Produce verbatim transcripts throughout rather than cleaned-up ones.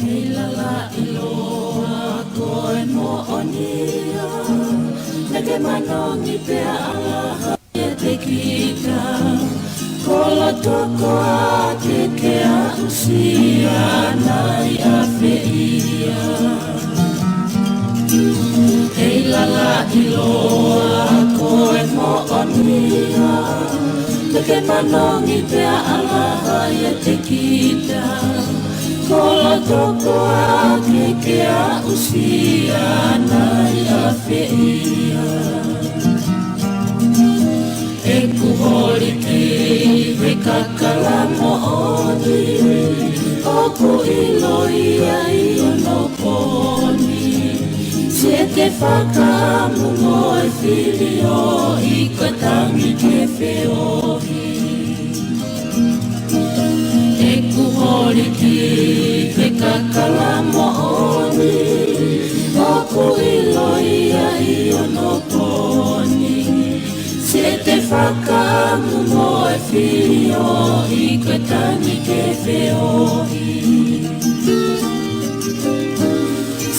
Hei lalaʻi loa ko e moʻoni ia, naʻa ke manongi pea ʻalaha ʻiate kita. Ko loto koā ke ke aʻusia, naʻe ʻi ai pē ia. Hei lalaʻi loa ko e moʻoni ia, naʻa ke manongi pea ʻalaha ʻiate kita. Ko loto koā ke ke aʻusia, naʻe ʻi ai pē ia. ʻOku holi ki he kakala moʻoni, ʻoku ʻiloa ʻi hono pooni. Siʻete fakaʻamu mo e filioʻi, ko e tangi ke feohi. ʻOku holi ki he kakala moʻoni, ʻoku ʻiloa ʻi hono pooni. Siʻete fakaʻamu mo e filioʻi, ko e tangi ke feohi.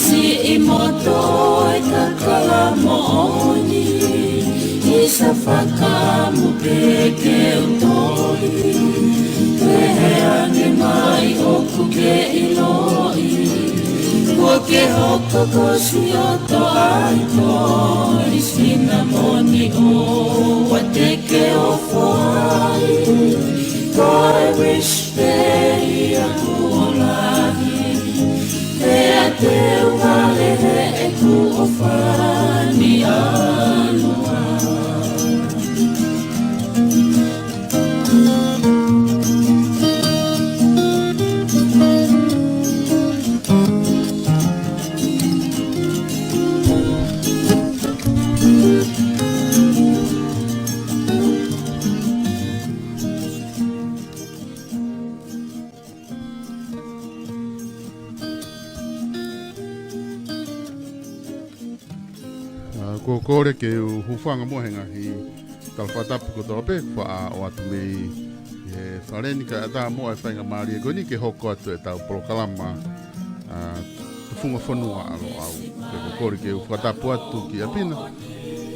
Siʻi moto ʻo e kakala moʻoni, ʻisa fakaʻamu pē ke u toli. Pehē ange mai ʻoku ke ʻiloʻi, kuo ke hoko ko siʻoto ʻaitoli, sinamoni ʻoua te ke ofo ai. Ko e wish pē ia kuo lahi, pea te u vale heʻeku ʻofa ni ʻalu ai. ʻA, ko e kole ke u hūfanga muʻa he ngaahi tala fakatapu kotoa pē, faʻa ʻoatu mei he fale ni, kae ʻatā muʻa e faingamālie ko eni ke hoko atu ʻetau polokalama, ʻa, Tufunga Fonua ʻa Loʻau. Pea ko e kole ke u fakatapu atu ki ʻapi na,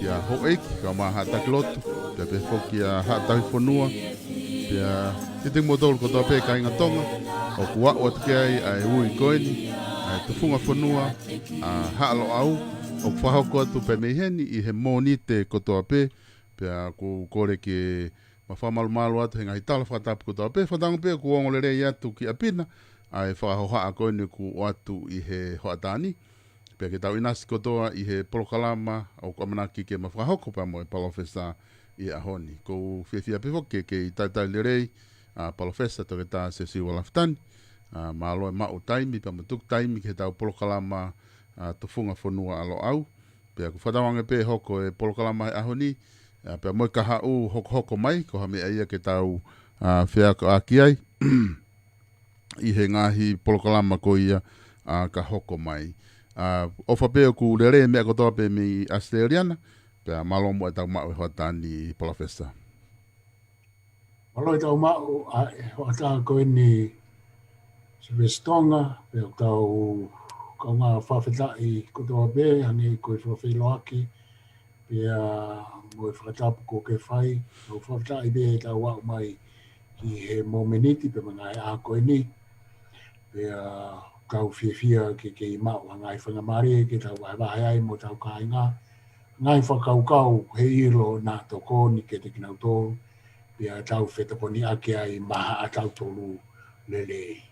kia Houʻeiki, kae ʻumaʻā Haʻa Taki Lotu, pea pehē foki kia Haʻa Tauhi Fonua, pea kiate kimoutolu kotoa pē kāinga Tonga, ʻoku aʻu atu ki ai ʻa e ui ko eni, ʻa e Tufunga Fonua ʻa Haʻa Loʻau, ʻoku fakahoko atu pē mei heni ʻi he Mōnite kotoa pē, pea ʻoku ou kole ke ma fakamalumalu atu he ngaahi tala fakatapu kotoa pē, fakatauange pē ʻoku ongo lelei atu ki ʻapi na ʻa e fakahohaʻa ko eni kuo ʻoatu ʻi he hoʻatā ni. Pea ke tau ʻinasi kotoa ʻi he polokalama ʻoku ʻamanaki ke ma fakahoko pea mo e Palōfesa ʻi he ʻaho ni. ʻOku ou fiefia pē foki ke kei talitali lelei ʻa Palōfesa Toketā Siosiua Lafitani. ʻA, mālō e maʻu taimi pea mo e tuku taimi ki heʻetau polokalama, ʻa, Tufunga Fonua ʻa Loʻau. Pea ʻoku fakatauange pē ʻe hoko e polokalama he ʻaho ni, ʻa, pea mo e kahaʻu hokohoko mai, ko ha meʻa ia ke tau, ʻa, feakoʻaki ai ʻi he ngaahi polokalama ko ia, ʻa, ka hoko mai. ʻA, ʻofa pē ʻoku lelei e meʻa kotoa pē mei ʻAositelēlia na, pea mālō muʻa ʻetau maʻu e hoʻatā ni, Palōfesa. Mālō ʻetau maʻu ʻa e hoʻatā ko eni, Sylvester Tonga, pea ʻoku tau kaungā fakafetaʻi kotoa pē, hangē ko e fakafeʻiloaki, pea mo e fakatapu kuo ke fai, ʻoku fakafetaʻi pē ʻetau aʻu mai ki he mōmeniti pea mo e ngaahi ʻaho ko eni. Pea ʻoku ou fiefia ke kei maʻu ha ngaahi faingamālie ke tau vahevahe ai mo hotau kāinga ha ngaahi fakakaukau he ʻilo naʻa tokoni kiate kinautolu, pea tau fetokoniʻaki ai maʻa tautolu lelei.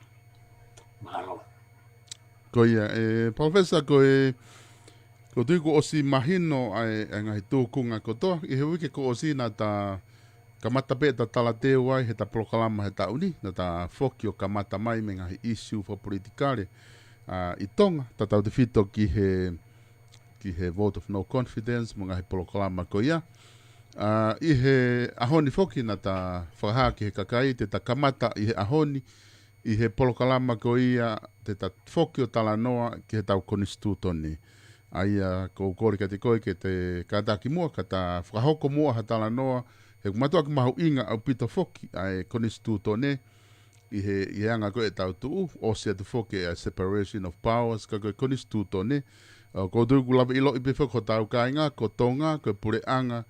Mālō. Ko ia, ʻe, Palōfesa, ko e, ʻoku ou tui kuo ʻosi mahino ʻa e, ʻa e ngaahi tūkunga kotoa, ʻi he uike kuo ʻosi naʻa ta kamata pē ʻeta talateu ai heʻeta polokalama he taʻu ni, naʻa ta foki ʻo kamata mai mei he ngaahi ʻīsiu fakapolitikale, ʻa, ʻi Tonga, tautautefito ki he, ki he vote of no confidence, mo e ngaahi polokalama ko ia. ʻA, ʻi he ʻaho ni foki naʻa ta fakahā ki he kakai, te ta kamata ʻi he ʻaho ni, ʻi he polokalama ko ia te ta foki ʻo talanoa ki heʻetau konisitūtone. ʻA ia ʻoku ou kole kiate koe ke te kātaki muʻa, ka ta fakahoko muʻa ha talanoa, he ʻoku mātuʻaki mahuʻinga ʻaupito foki ʻa e konisitūtone ʻi he, ʻi he anga ko ē ʻetau tuʻu, ʻosi atu foki ʻa e separation of powers, ka ko e konisitūtone. ʻOku ou tui ʻoku lava ʻiloʻi pē foki hotau kāinga, ko Tonga, ko e puleʻanga,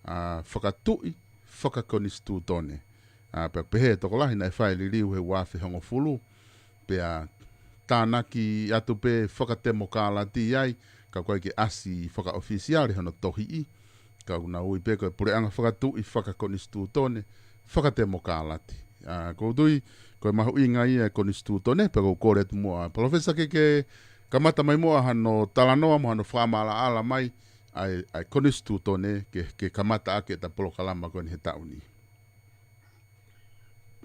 ʻa, fakatuʻi, fakakonisitūtone. ʻA, pea pehē ʻe he tokolahi naʻe fai e liliu he ua afe hongofulu, pea tānaki atu pē fakatemokālati ai, ka ʻoku ʻikai ke ʻasi fakaʻofisiale hono tohiʻi, ka ʻoku nau ui pē ko e puleʻanga fakatuʻi fakakonisitūtone fakatemokālati. ʻA, ʻoku ou tui, ko e mahuʻinga ia e konisitūtone, pea ʻoku ou kole atu muʻa, Palōfesa, ke ke kamata mai muʻa hano talanoa mo hano fakamaʻalaʻala mai ʻa e, ʻa e konisitūtone ke, ke kamata ʻaki ʻeta polokalama ko eni he taʻu ni.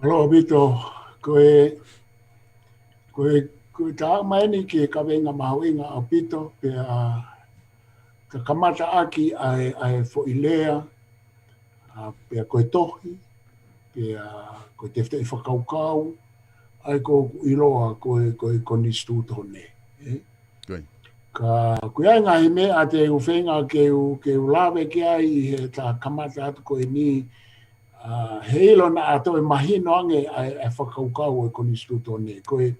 Mālō ʻaupito, ko e, ko e, ko e taʻu mai eni ki he kaveinga mahuʻinga ʻaupito, pea ka kamata ʻaki ʻa e, ʻa e foʻi lea, ʻa, pea ko e tohi, pea ko e tefitoʻi fakakaukau, ʻa ia ʻoku ʻiloa ko e, ko e konisitūtone, ē? Ko ia. Ka, ʻoku ʻi ai e ngaahi meʻa te u feinga ke u, ke u lave ki ai ʻi heʻeta kamata atu ko eni, ʻa, heiʻilo naʻa toe mahino ange ʻa e, ʻa e fakakaukau ʻo e konisitūtone. Ko e,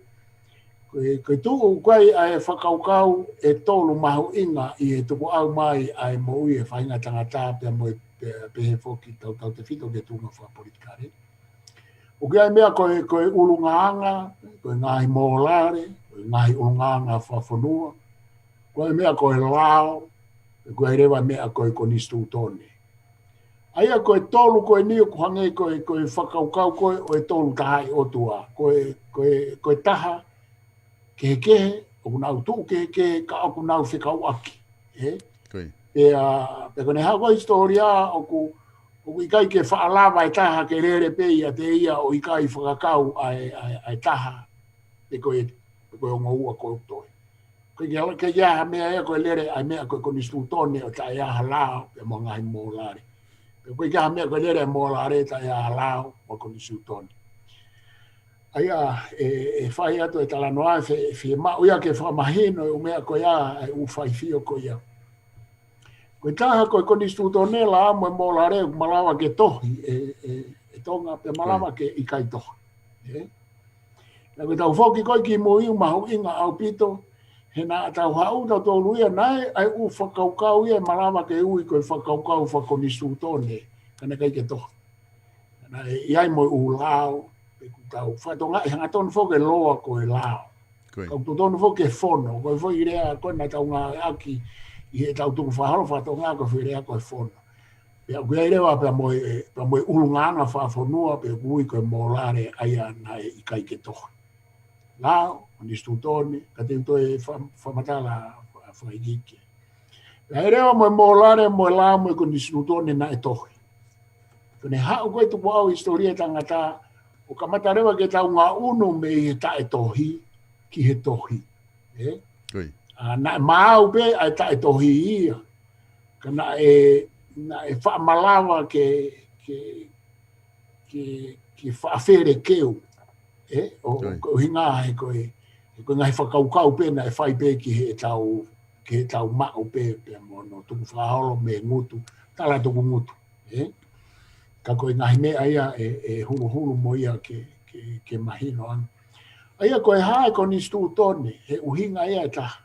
ko e, ko e tuʻu ko ē ʻa e fakakaukau ʻe tolu mahuʻinga ʻi he tukuʻau mai ʻa e moʻui ʻa e faʻahinga tangata pea mo e, pea, pehē foki tautautefito ki he tuʻunga fakapolitikale. ʻOku ʻi ai e meʻa ko e, ko e ʻulungaanga, ko e ngaahi mōlale, ko e ngaahi ʻulungaanga fakafonua. ʻOku ʻi ai e meʻa ko e lao, ʻoku ʻi ai leva e meʻa ko e konisitūtone. ʻA ia ko e tolu ko eni ʻoku hangē ko e, ko e fakakaukau ko ē ʻo e Tolu Tahaʻi ʻOtua. Ko e, ko e, ko e taha kehekehe, ʻoku nau tuʻu kehekehe, ka ʻoku nau fekauʻaki, ē? Ko ia. Pea, pea ko ʻene haʻu ko ē hisitōlia, ʻoku, ʻoku ʻikai ke faʻa lava e taha ke lele pē ʻiate ia ʻo ʻikai fakakau ʻa e, ʻa e, ʻa e taha, pe ko e, pe ko e ongo ua ko ē ʻoku toe. ʻOku ʻikai ke, ke ʻi ai ha meʻa ia ko e lele ʻa e meʻa ko e konisitūtone ʻo taʻe ʻi ai ha lao, pea mo e ngaahi mōlale. Pea ʻoku ʻikai ke ʻi ai ha meʻa ko e lele ʻa e mōlale taʻe ʻi ai ha lao, mo e konisitūtone. ʻA ia, ʻe, ʻe fai atu e talanoa, ʻe fie, fiemaʻu ia ke fakamahino e ʻū meʻa ko ia, e ʻū faifio ko ia. Ko e taha ko e konisitūtone, lao mo e mōlale, ʻoku malava ke tohi ʻe, ʻe, ʻe Tonga, pea malava ke ʻikai tohi. Ē? Naʻa ko ʻetau foki ko ē ki mui ʻoku mahuʻinga ʻaupito, he naʻa tau haʻu tautolu ia naʻe, ʻa e ʻū fakakaukau ia ʻe malava ke ui ko e fakakaukau fakakonisitūtone, ka naʻe ʻikai ke tohi. Naʻe ʻi ai mo e ʻū lao, pe ʻoku tau fakatokangaʻi hangatonu foki e loa ko e lao. Ko ia. Ka ʻoku totonu foki ke fono, ko e foʻi lea ko ē naʻa tau ngāueʻaki ʻi heʻetau tukufakaholo faka-Tonga ko e foʻi lea ko e fono. Pea ʻoku ʻi ai leva pea mo e, pea mo e ʻulungaanga fakafonua, pe ʻoku ui ko e mōlale ʻa ia naʻe ʻikai ke tohi. Lao, konisitūtone, ka te u toe fa-, fakamatala fa-, fakaikiiki. Pea ʻi ai leva mo e mōlale, mo e lao, mo e konisitūtone naʻe tohi. Ko ʻene haʻu ko ē tukuʻau hisitōlia ʻo e tangata, ʻo kamata leva ke tau ngaʻunu mei he taʻetohi ki he tohi. Ē? Ko ia. ʻA, naʻe maau pē ʻa e taʻetohi ia. Ka naʻe, naʻe faʻa malava ke, ke, ke, ke faʻa felekeu. Ē? ʻO, ko ia. Ko e ʻuhinga he ko e, he ko e ngaahi fakakaukau pē naʻe fai pē ki heʻetau, ki heʻetau maʻu pē, pea mo hono tukufakaholo mei he ngutu, tala tuku ngutu. Ē? Ka ko e ngaahi meʻa ia ʻe, ʻe huluhulu mo ia ke, ke, ke mahino ange. ʻA ia ko e hā e konisitūtone, he ʻuhinga ia ʻe taha.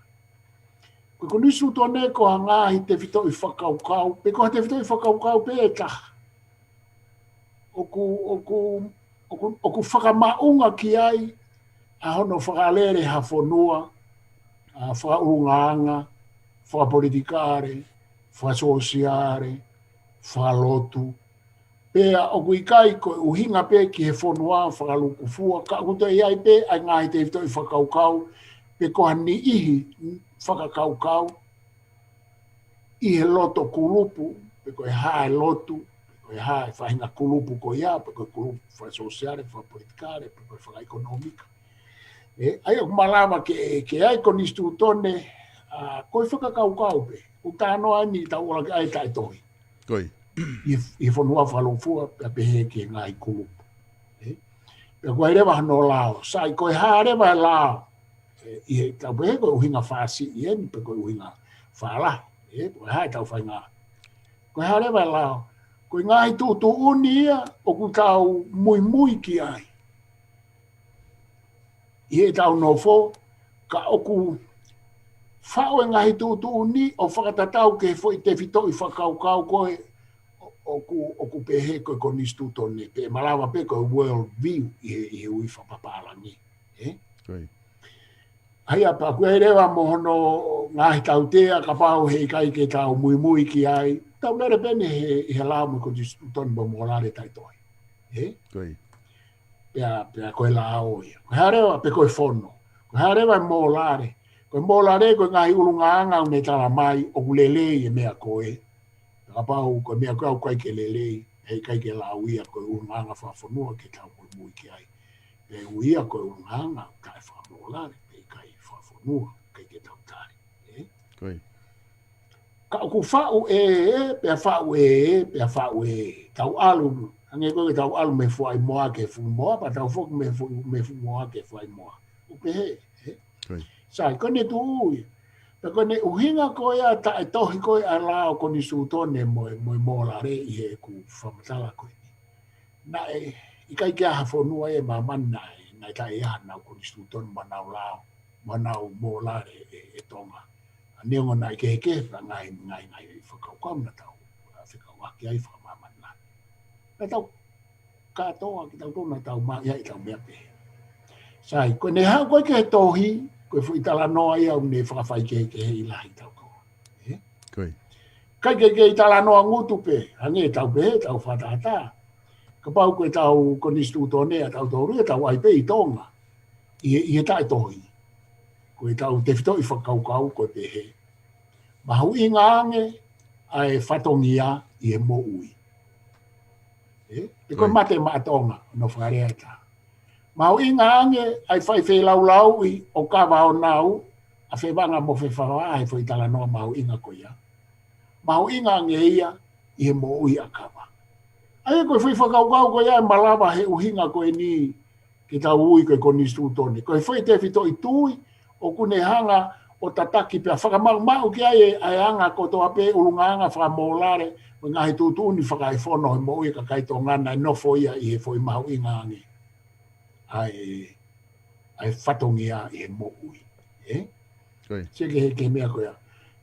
Ko e konisitūtone ko ha ngaahi tefitoʻi fakakaukau, pe ko ha tefitoʻi fakakaukau pē ʻe taha. ʻOku, ʻoku, ʻoku, ʻoku fakamaʻunga ki ai ʻa hono fakalele ha fonua, ʻa, fakaʻulungaanga, fakapolitikale, fakasōsiale, fakalotu. Pea ʻoku ʻikai ko e ʻuhinga pē ki he fonua fakalūkufua, ka ʻoku toe ʻi ai pē ʻa e ngaahi tefitoʻi fakakaukau, pe ko ha niʻihi fakakaukau, ʻi he loto kulupu, pe ko e hā e lotu, pe ko e hā e faʻahinga kulupu ko ia, pe ko e kulupu fakasōsiale, fakapolitikale, pe ko e fakaʻekonōmika. ʻE, ʻa ia ʻoku malava ke, ke ʻai konisitūtone, ʻa, ko e fakakaukau pē. ʻOku talanoa eni ʻetau ʻola ki ai taʻetohi. ʻI, ʻi he fonua fakalūkufua, pea pehē ki he ngaahi kulupu. ʻE? Pea ko e leva hono lao. Sai, ko e hā leva e lao. ʻE, ʻi heʻetau pehē ko e ʻuhinga fāsiʻi eni, pe ko e ʻuhinga fālahi. ʻE, ko e hā ʻetau faʻahinga. Ko e hā leva e lao. Ko e ngaahi tuʻutuʻuni ia, ʻoku tau muimui ki ai. ʻI heʻetau nofo, ka ʻoku faʻu e ngaahi tuʻutuʻuni ʻo fakatatau ki he foʻi tefitoʻi fakakaukau ko ē ʻoku, ʻoku pehē ko e konisitūtone, pe malava pē ko e world view ʻi he, ʻi he ui fakapapālangi. ʻE? ʻA ia pea ʻoku ʻi ai leva mo hono ngaahi tautea kapau heʻikai ke tau muimui ki ai. Tau lele pē eni he, he lao mo e konisitūtone mo e mōlale taʻetohi. ʻE? Pea, pea ko e lao ia. Ko e hā leva, pe ko e fono. Ko e hā leva e mōlale. Ko e mōlale, ko e ngaahi ʻulungaanga ʻoku ne tala mai, ʻoku lelei e meʻa ko ē. Kapau ko e meʻa ko ē ʻoku ʻikai ke lelei, heʻikai ke lau ia ko e ʻulungaanga fakafonua ke tau muimui ki ai. Pea ui ia ko e ʻulungaanga taʻefakamōlale, pe ʻikai fakafonua, ʻikai ke tau tali. ʻE? Ka ʻoku faʻu ʻe ē, pea faʻu ʻe ē, pea faʻu ʻe ē. Tau ʻalu, hangē ko e tau ʻalu mei Fuaʻimoa ki Fumoa, pea tau foki mei Fu-, mei Fumoa ki Fuaʻimoa. ʻOku pehē, ʻe? Sai, ko ʻene tuʻu ia. Pea ko ʻene ʻuhinga ko ia taʻetohi ko ia ʻa e lao konisitūtone mo e, mo e mōlale ʻi heʻeku fakamatala ko eni. Naʻe, ʻikai ke ʻi ai ha fonua ʻi māmani naʻe, naʻe taʻe ʻi ai hanau konisitūtone mo ʻenau lao, mo ʻenau mōlale ʻe, ʻe Tonga. ʻA, neongo naʻe kehekehe pea ngaahi, ngaahi, ngaahi fakakaukau naʻa tau, ʻa, fekauʻaki ai fakamāmani. Naʻa tau kātoa kitautolu naʻa tau maʻu ia ʻetau meʻa pehē. Sai, ko ʻene haʻu ko ē ki he tohi, ko e foʻi talanoa ia ʻoku ne fakafaikehekeheʻi lahi ʻetau kau. ʻE? ʻIkai ke, ke talanoa ngutu pē, hangē ʻetau pehē, ʻetau fakatātā. Kapau ko ʻetau konisitūtone ʻatautolu ia, tau ʻai pē ʻi Tonga. ʻI he, ʻi he taʻetohi. Ko ʻetau tefitoʻi fakakaukau ko e pehē. Mahuʻinga ange ʻa e fatongia ʻi he moʻui. ʻE? Pe ko e mate maʻa Tonga, hono fakalea ʻe taha. Mahuʻinga ange ʻa e fai feilaulauʻi ʻo Kavaʻonau, ʻa Fevanga mo Fefavā he foʻi talanoa mahuʻinga ko ia. Mahuʻinga ange ia ʻi he moʻui ʻa Kava. ʻA ia ko e foʻi fakakaukau ko ia ʻe malava he ʻuhinga ko eni ke tau ui ko e konisitūtone. Ko e foʻi tefitoʻi tui, ʻoku ne hanga ʻo tataki pea fakamaʻumaʻu ki ai ʻa e anga kotoa pē ʻulungaanga fakamōlale, mo e ngaahi tuʻutuʻuni fakaefono he moʻui ʻa e kakai Tonga naʻe nofo ia ʻi he foʻi mahuʻinga ange ʻa e, ʻa e fatongia ʻi he moʻui. ʻE? Sio ki he, ki he meʻa ko ia.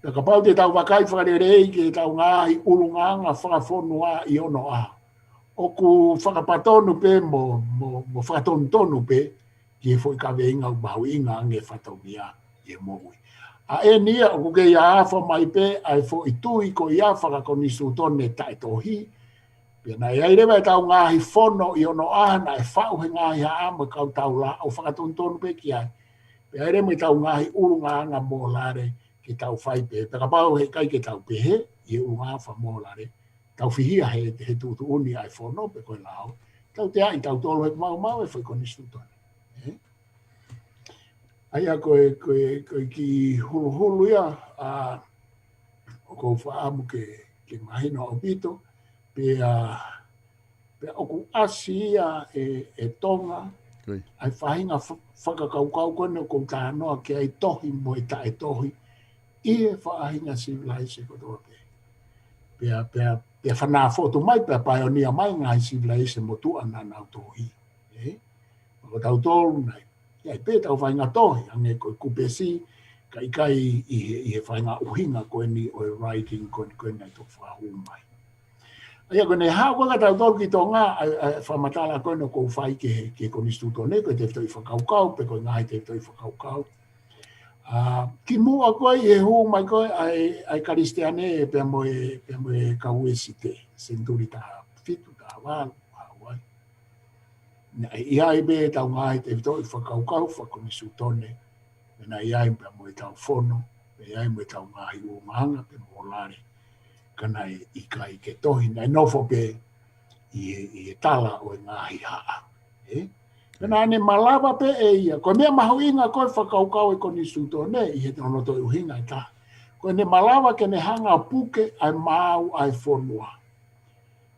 Pea kapau te tau vakai fakalelei ki heʻetau ngaahi ʻulungaanga fakafonua ʻi onoʻaho. ʻOku fakapatonu pē mo, mo, mo fakatonutonu pē ki he foʻi kaveinga ʻoku mahuʻinga ange fatongia ʻi he moʻui. ʻA eni ia ʻoku kei ʻaʻafa mai pē ʻa e foʻi tui ko ia fakakonisitūtone taʻetohi. Pea naʻe ʻi ai leva ʻetau ngaahi fono ʻi onoʻaho naʻe faʻu he ngaahi haʻa mo e kau taula ʻo fakatonutonu pē ki ai. Pea ʻi ai leva mo ʻetau ngaahi ʻulungaanga mōlale ke tau fai pē. Pea kapau heʻikai ke tau pehē, ʻi he ʻulungaanga fakamōlale, tau fihia he, he tuʻutuʻuni ʻa e fono pe ko e lao. Tau teaʻi tautolu he maumau e foʻi konisitūtone. ʻE? ʻA ia ko e, ko e, ko e kiʻi huluhulu ia, ʻa, ʻoku ou fakaʻamu ke, ke mahino ʻaupito, pea, pea ʻoku ʻasi ia ʻe, ʻe Tonga, ʻa e faʻahinga fa-, fakakaukau ko eni ʻoku ou talanoa ki ai tohi mo e taʻetohi, ʻi he faʻahinga sivilaise kotoa pē. Pea, pea, pea fanā fotu mai, pea paionia mai ngaahi sivilaise motuʻa naʻa nau tohi. ʻE? Ko tautolu naʻe ʻi ai pē ʻetau faʻahinga tohi, hangē ko e kupesi, ka ʻikai ʻi he, ʻi he faʻahinga ʻuhinga ko eni ʻo e writing ko eni, ko eni naʻe toki fakahū mai. ʻA ia ko ʻene haʻu ko ē kia tautolu ki Tonga, ʻa e, ʻa e fakamatala ko eni ʻoku ou fai ki he, ki he konisitūtone, ko e tefitoʻi fakakaukau, pe ko e ngaahi tefitoʻi fakakaukau. ʻA, kimuʻa ko ē ʻi he hū mai ko ē ʻa e, ʻa e Kalisitiane pea mo e, pea mo e kau Uēsite, senituli taha fitu, taha valu, Hawaiʻi. Naʻe ʻi ai pē ʻetau ngaahi tefitoʻi fakakaukau fakakonisitūtone, pea naʻe ʻi ai pea mo ʻetau fono, pea ʻi ai mo ʻetau ngaahi ʻulungaanga pe mōlale. Ka naʻe ʻikai ke tohi, naʻe nofo pē ʻi he, ʻi he tala ʻo e ngaahi haʻa. Ē? Pea naʻa ne malava pē ʻe ia, ko e meʻa mahuʻinga ko e fakakaukau ʻa e konisitūtone ʻi he tono toi ʻuhinga ʻe taha. Ko ʻene malava ke ne hanga ʻo puke ʻa e maau ʻa e fonua.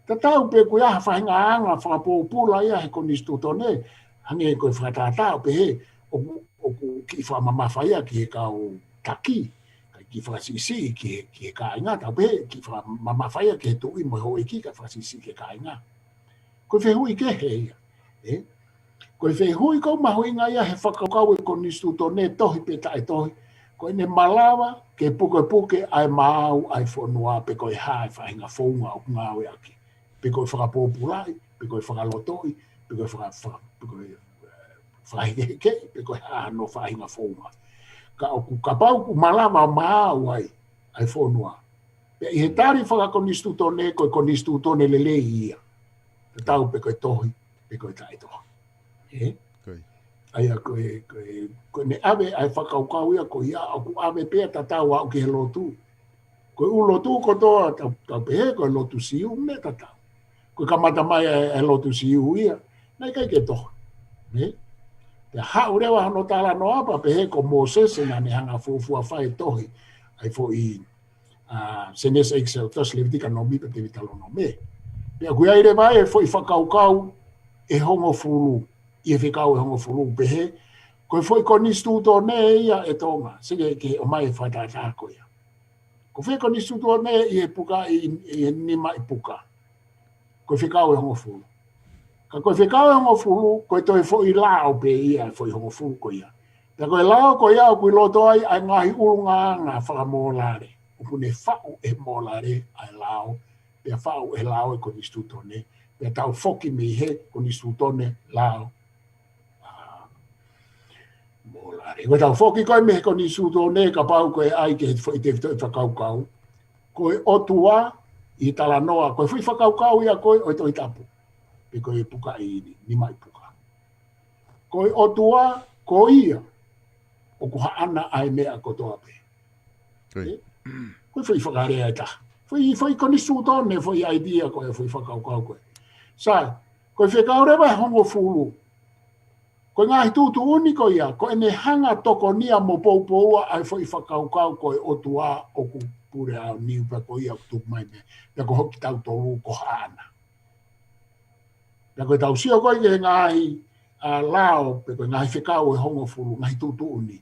Tatau pē ko ia ha faʻahinga anga fakapōpula ia he konisitūtone, hangē ko e fakatātā ʻo pehē, ʻoku, ʻoku kiʻi fakamamafa ia ki he kau taki, kae kiʻi fakasiʻisiʻi ki he, ki he kāinga, tau pehē, kiʻi fakamamafa ia ki he tuʻi mo e houʻeiki kae fakasiʻisiʻi ki he kāinga. Ko e fehuʻi kehe ia. Ē? Ko e fehuʻi ʻoku mahuʻinga ia he fakakaukau ʻa e konisitūtone, tohi pe taʻetohi. Ko ʻene malava ke pukepuke ʻa e maau ʻa e fonua pe ko e hā e faʻahinga founga ʻoku ngāueʻaki. Pe ko e fakapōpulaʻi, pe ko e fakalotoʻi, pe ko e faka-, faka-, pe ko e, eh, fakahekehekeʻi, pe ko e hā hano faʻahinga founga. Ka ʻoku kapau ʻoku malava maau ai ʻa e fonua. Pea ʻi he tali fakakonisitūtone, ko e konisitūtone lelei ia. Tatau pe ko e tohi, pe ko e taʻetohi. Ē? Ko ia. ʻA ia ko e, ko e, ko ʻene ʻave ʻa e fakakaukau ia ko ia, ʻoku ʻave pē ia tatau aʻu ki he lotu. Ko e ʻū lotu kotoa, tau, tau pehē, ko e lotu Siu, meʻa tatau. Ko e kamata mai ʻa e, ʻa e lotu Siu ia, naʻe ʻikai ke tohi. Ē? Pea haʻu leva hono talanoa pea pehē ko Mōsese naʻa ne hanga ʻo fuofua fai e tohi, ʻa e foʻi, ʻa, Sēnesi, ʻEkisoto, Levitiko, Nōmipa, Teutalōnome. Pea ʻoku ʻi ai leva e foʻi fakakaukau ʻe hongofulu, ʻi he fekau ʻe hongofulu pehē, ko e foʻi konisitūtone ia ʻa Tonga, sio ki he ʻomai e fakatātā ko ia. Ko e foʻi konisitūtone ʻi he puka ʻi, ʻi he nima ʻi puka. Ko e fekau ʻe hongofulu. Ka ko e fekau ʻe hongofulu, ko e toe foʻi lao pē ia e foʻi hongofulu ko ia. Pea ko e lao ko ia ʻoku ʻi loto ai ʻa e ngaahi ʻulungaanga fakamōlale. ʻOku ne faʻu ʻe he mōlale ʻa e lao, pea faʻu ʻe he lao e konisitūtone, pea tau foki mei he konisitūtone lao. ʻA, mōlale. Ko ʻetau foki ko ē mei he konisitūtone kapau ko e ʻai ke he foʻi tefitoʻi fakakaukau. Ko e ʻOtua ʻi he talanoa, ko e foʻi fakakaukau ia ko ē ʻo e Tohi Tapu. Pe ko e puka ʻi ni, nima ʻi puka. Ko e ʻOtua, ko ia, ʻoku haʻana ʻa e meʻa kotoa pē. Ko ia. Ē? Ko e foʻi fakalea ʻe taha. Foʻi, foʻi konisitūtone, foʻi idea ko ē, foʻi fakakaukau ko ē. Sai, ko e fekau leva ʻe hongofulu. Ko e ngaahi tuʻutuʻuni ko ia, ko ʻene hanga ʻo tokonia mo poupoua ʻa e foʻi fakakaukau ko e ʻOtua ʻoku pule aoniu pea ko ia ʻoku tuku mai meʻa, pea ko hoʻo kitautolu ko haʻana. Pea ko ʻetau sio ko ē ki he ngaahi, ʻa, lao, pe ko e ngaahi fekau ʻe hongofulu, ngaahi tuʻutuʻuni.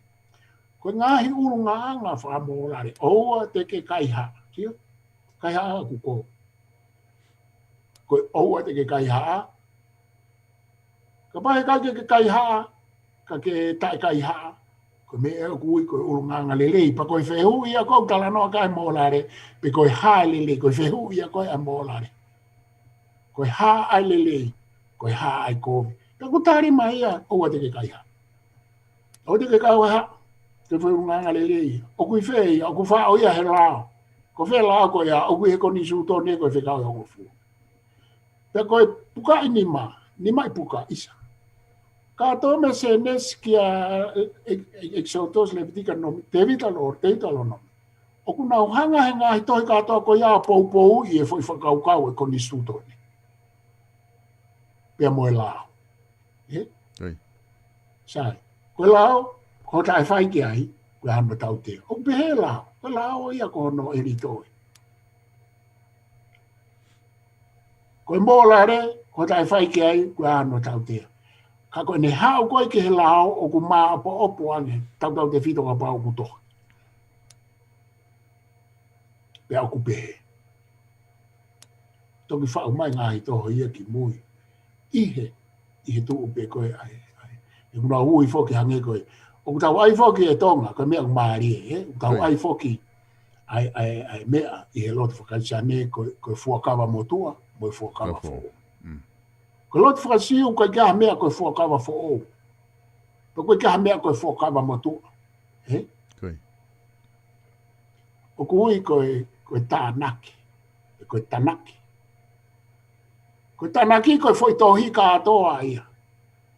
Ko e ngaahi ʻulungaanga fakamōlale, ʻoua te ke kaihaʻa, sio? Kaihaʻa ʻoku ko. Ko e ʻoua te ke kaihaʻa. Kapau he ʻikai ke ke kaihaʻa, ka ke taʻekaihaʻa, ko e meʻa ʻoku ui ko e ʻulungaanga lelei, pea ko e fehuʻi ia ʻoku ou talanoa ki ai mōlale, pe ko e hā e lelei, ko e fehuʻi ia ko ē ʻa mōlale. Ko e hā ʻa e lelei, ko e hā ʻa e kovi. Pea ʻoku tali mai ia, ʻoua te ke kaihaʻa. ʻOua te ke kaihaʻa, ko e foʻi ʻulungaanga lelei. ʻOku ʻi fē ia, ʻoku faʻo ia he lao. Ko fē lao ko ia, ʻoku ʻi he konisitūtone ko e fekau ʻe hongofulu. Pea ko e puka ʻi nima, nima ʻi puka ʻisa. Kātoa mei Sēnesi kia ʻe, ʻe, ʻe, ʻEkisoto, Levitiko, Nōmipa, Teutalō-, Teutalōnome. ʻOku nau hanga he ngaahi tohi kātoa ko ia ʻo poupouʻi e foʻi fakakaukau e konisitūtone. Pea mo e lao. Ē? Ko ia. Sai. Ko e lao, ko e taʻefai ki ai, ko e hano tautea. ʻOku pehē lao, ko e lao ia ko hono ʻelito ē. Ko e mōlale, ko e taʻefai ki ai, ko e hano tautea. Ka ko ʻene haʻu ko ē ki he lao, ʻoku māʻopoʻopo ange, tautautefito kapau ʻoku tohi. Pea ʻoku pehē. Toki faʻu mai ngaahi tohi ia ki mui. ʻI he, ʻi he tuʻu pē ko ē ʻa e, ʻa e. ʻOku nau ui foki hangē ko ē. ʻOku tau ʻai foki ʻe Tonga, ko e meʻa ʻoku mālie, ē? ʻOku tau ʻai foki ʻa e, ʻa e, ʻa e meʻa ʻi he lotu faka-Kalisitiane ko, ko e fuakava motuʻa, mo e fuakava foʻou. Ko e lotu faka-Siu ʻoku ʻikai ke ʻi ai ha meʻa ko e fuakava foʻou. Pea ʻoku ʻikai ke ʻi ai ha meʻa ko e fuakava motuʻa. Ē? Ko ia. ʻOku ui ko e, ko e Tānaki. Ko e Tanaki. Ko e Tanaki ko e foʻi tohi kātoa ia.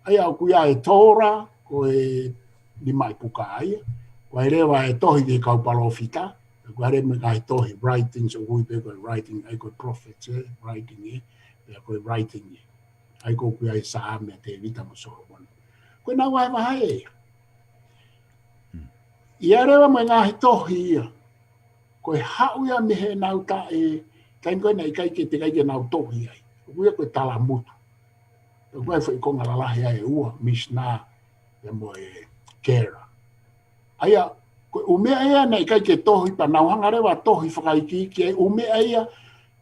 ʻA ia ʻoku ʻi ai e Tora, ko e nima ʻi puka ia. ʻOku ʻi ai leva e tohi ki he kau palōfita. ʻOku ʻi ai leva e ngaahi tohi, writings, ʻoku ui pē ko e writing, ʻa ia ko e prophets, ē, writing, ē. Pea ko e writing ia. ʻA ia ko ē ʻoku ʻi ai ʻa Saame, Tēvita mo Solomone. Ko ʻenau vahevahe ia. ʻI ai leva mo e ngaahi tohi ia. Ko e haʻu ia mei heʻenau taʻe, taimi ko ē naʻe ʻikai ke, teʻeki ai ke nau tohi ai. ʻOku ui ia ko e Talamutu. ʻOku ʻi ai foʻi konga lalahi ai ʻe ua, Mishnah, pea mo e Kera. ʻA ia, ko e ʻū meʻa ia naʻe ʻikai ke tohi pea nau hanga leva ʻo tohi fakaikiiki ai ʻū meʻa ia,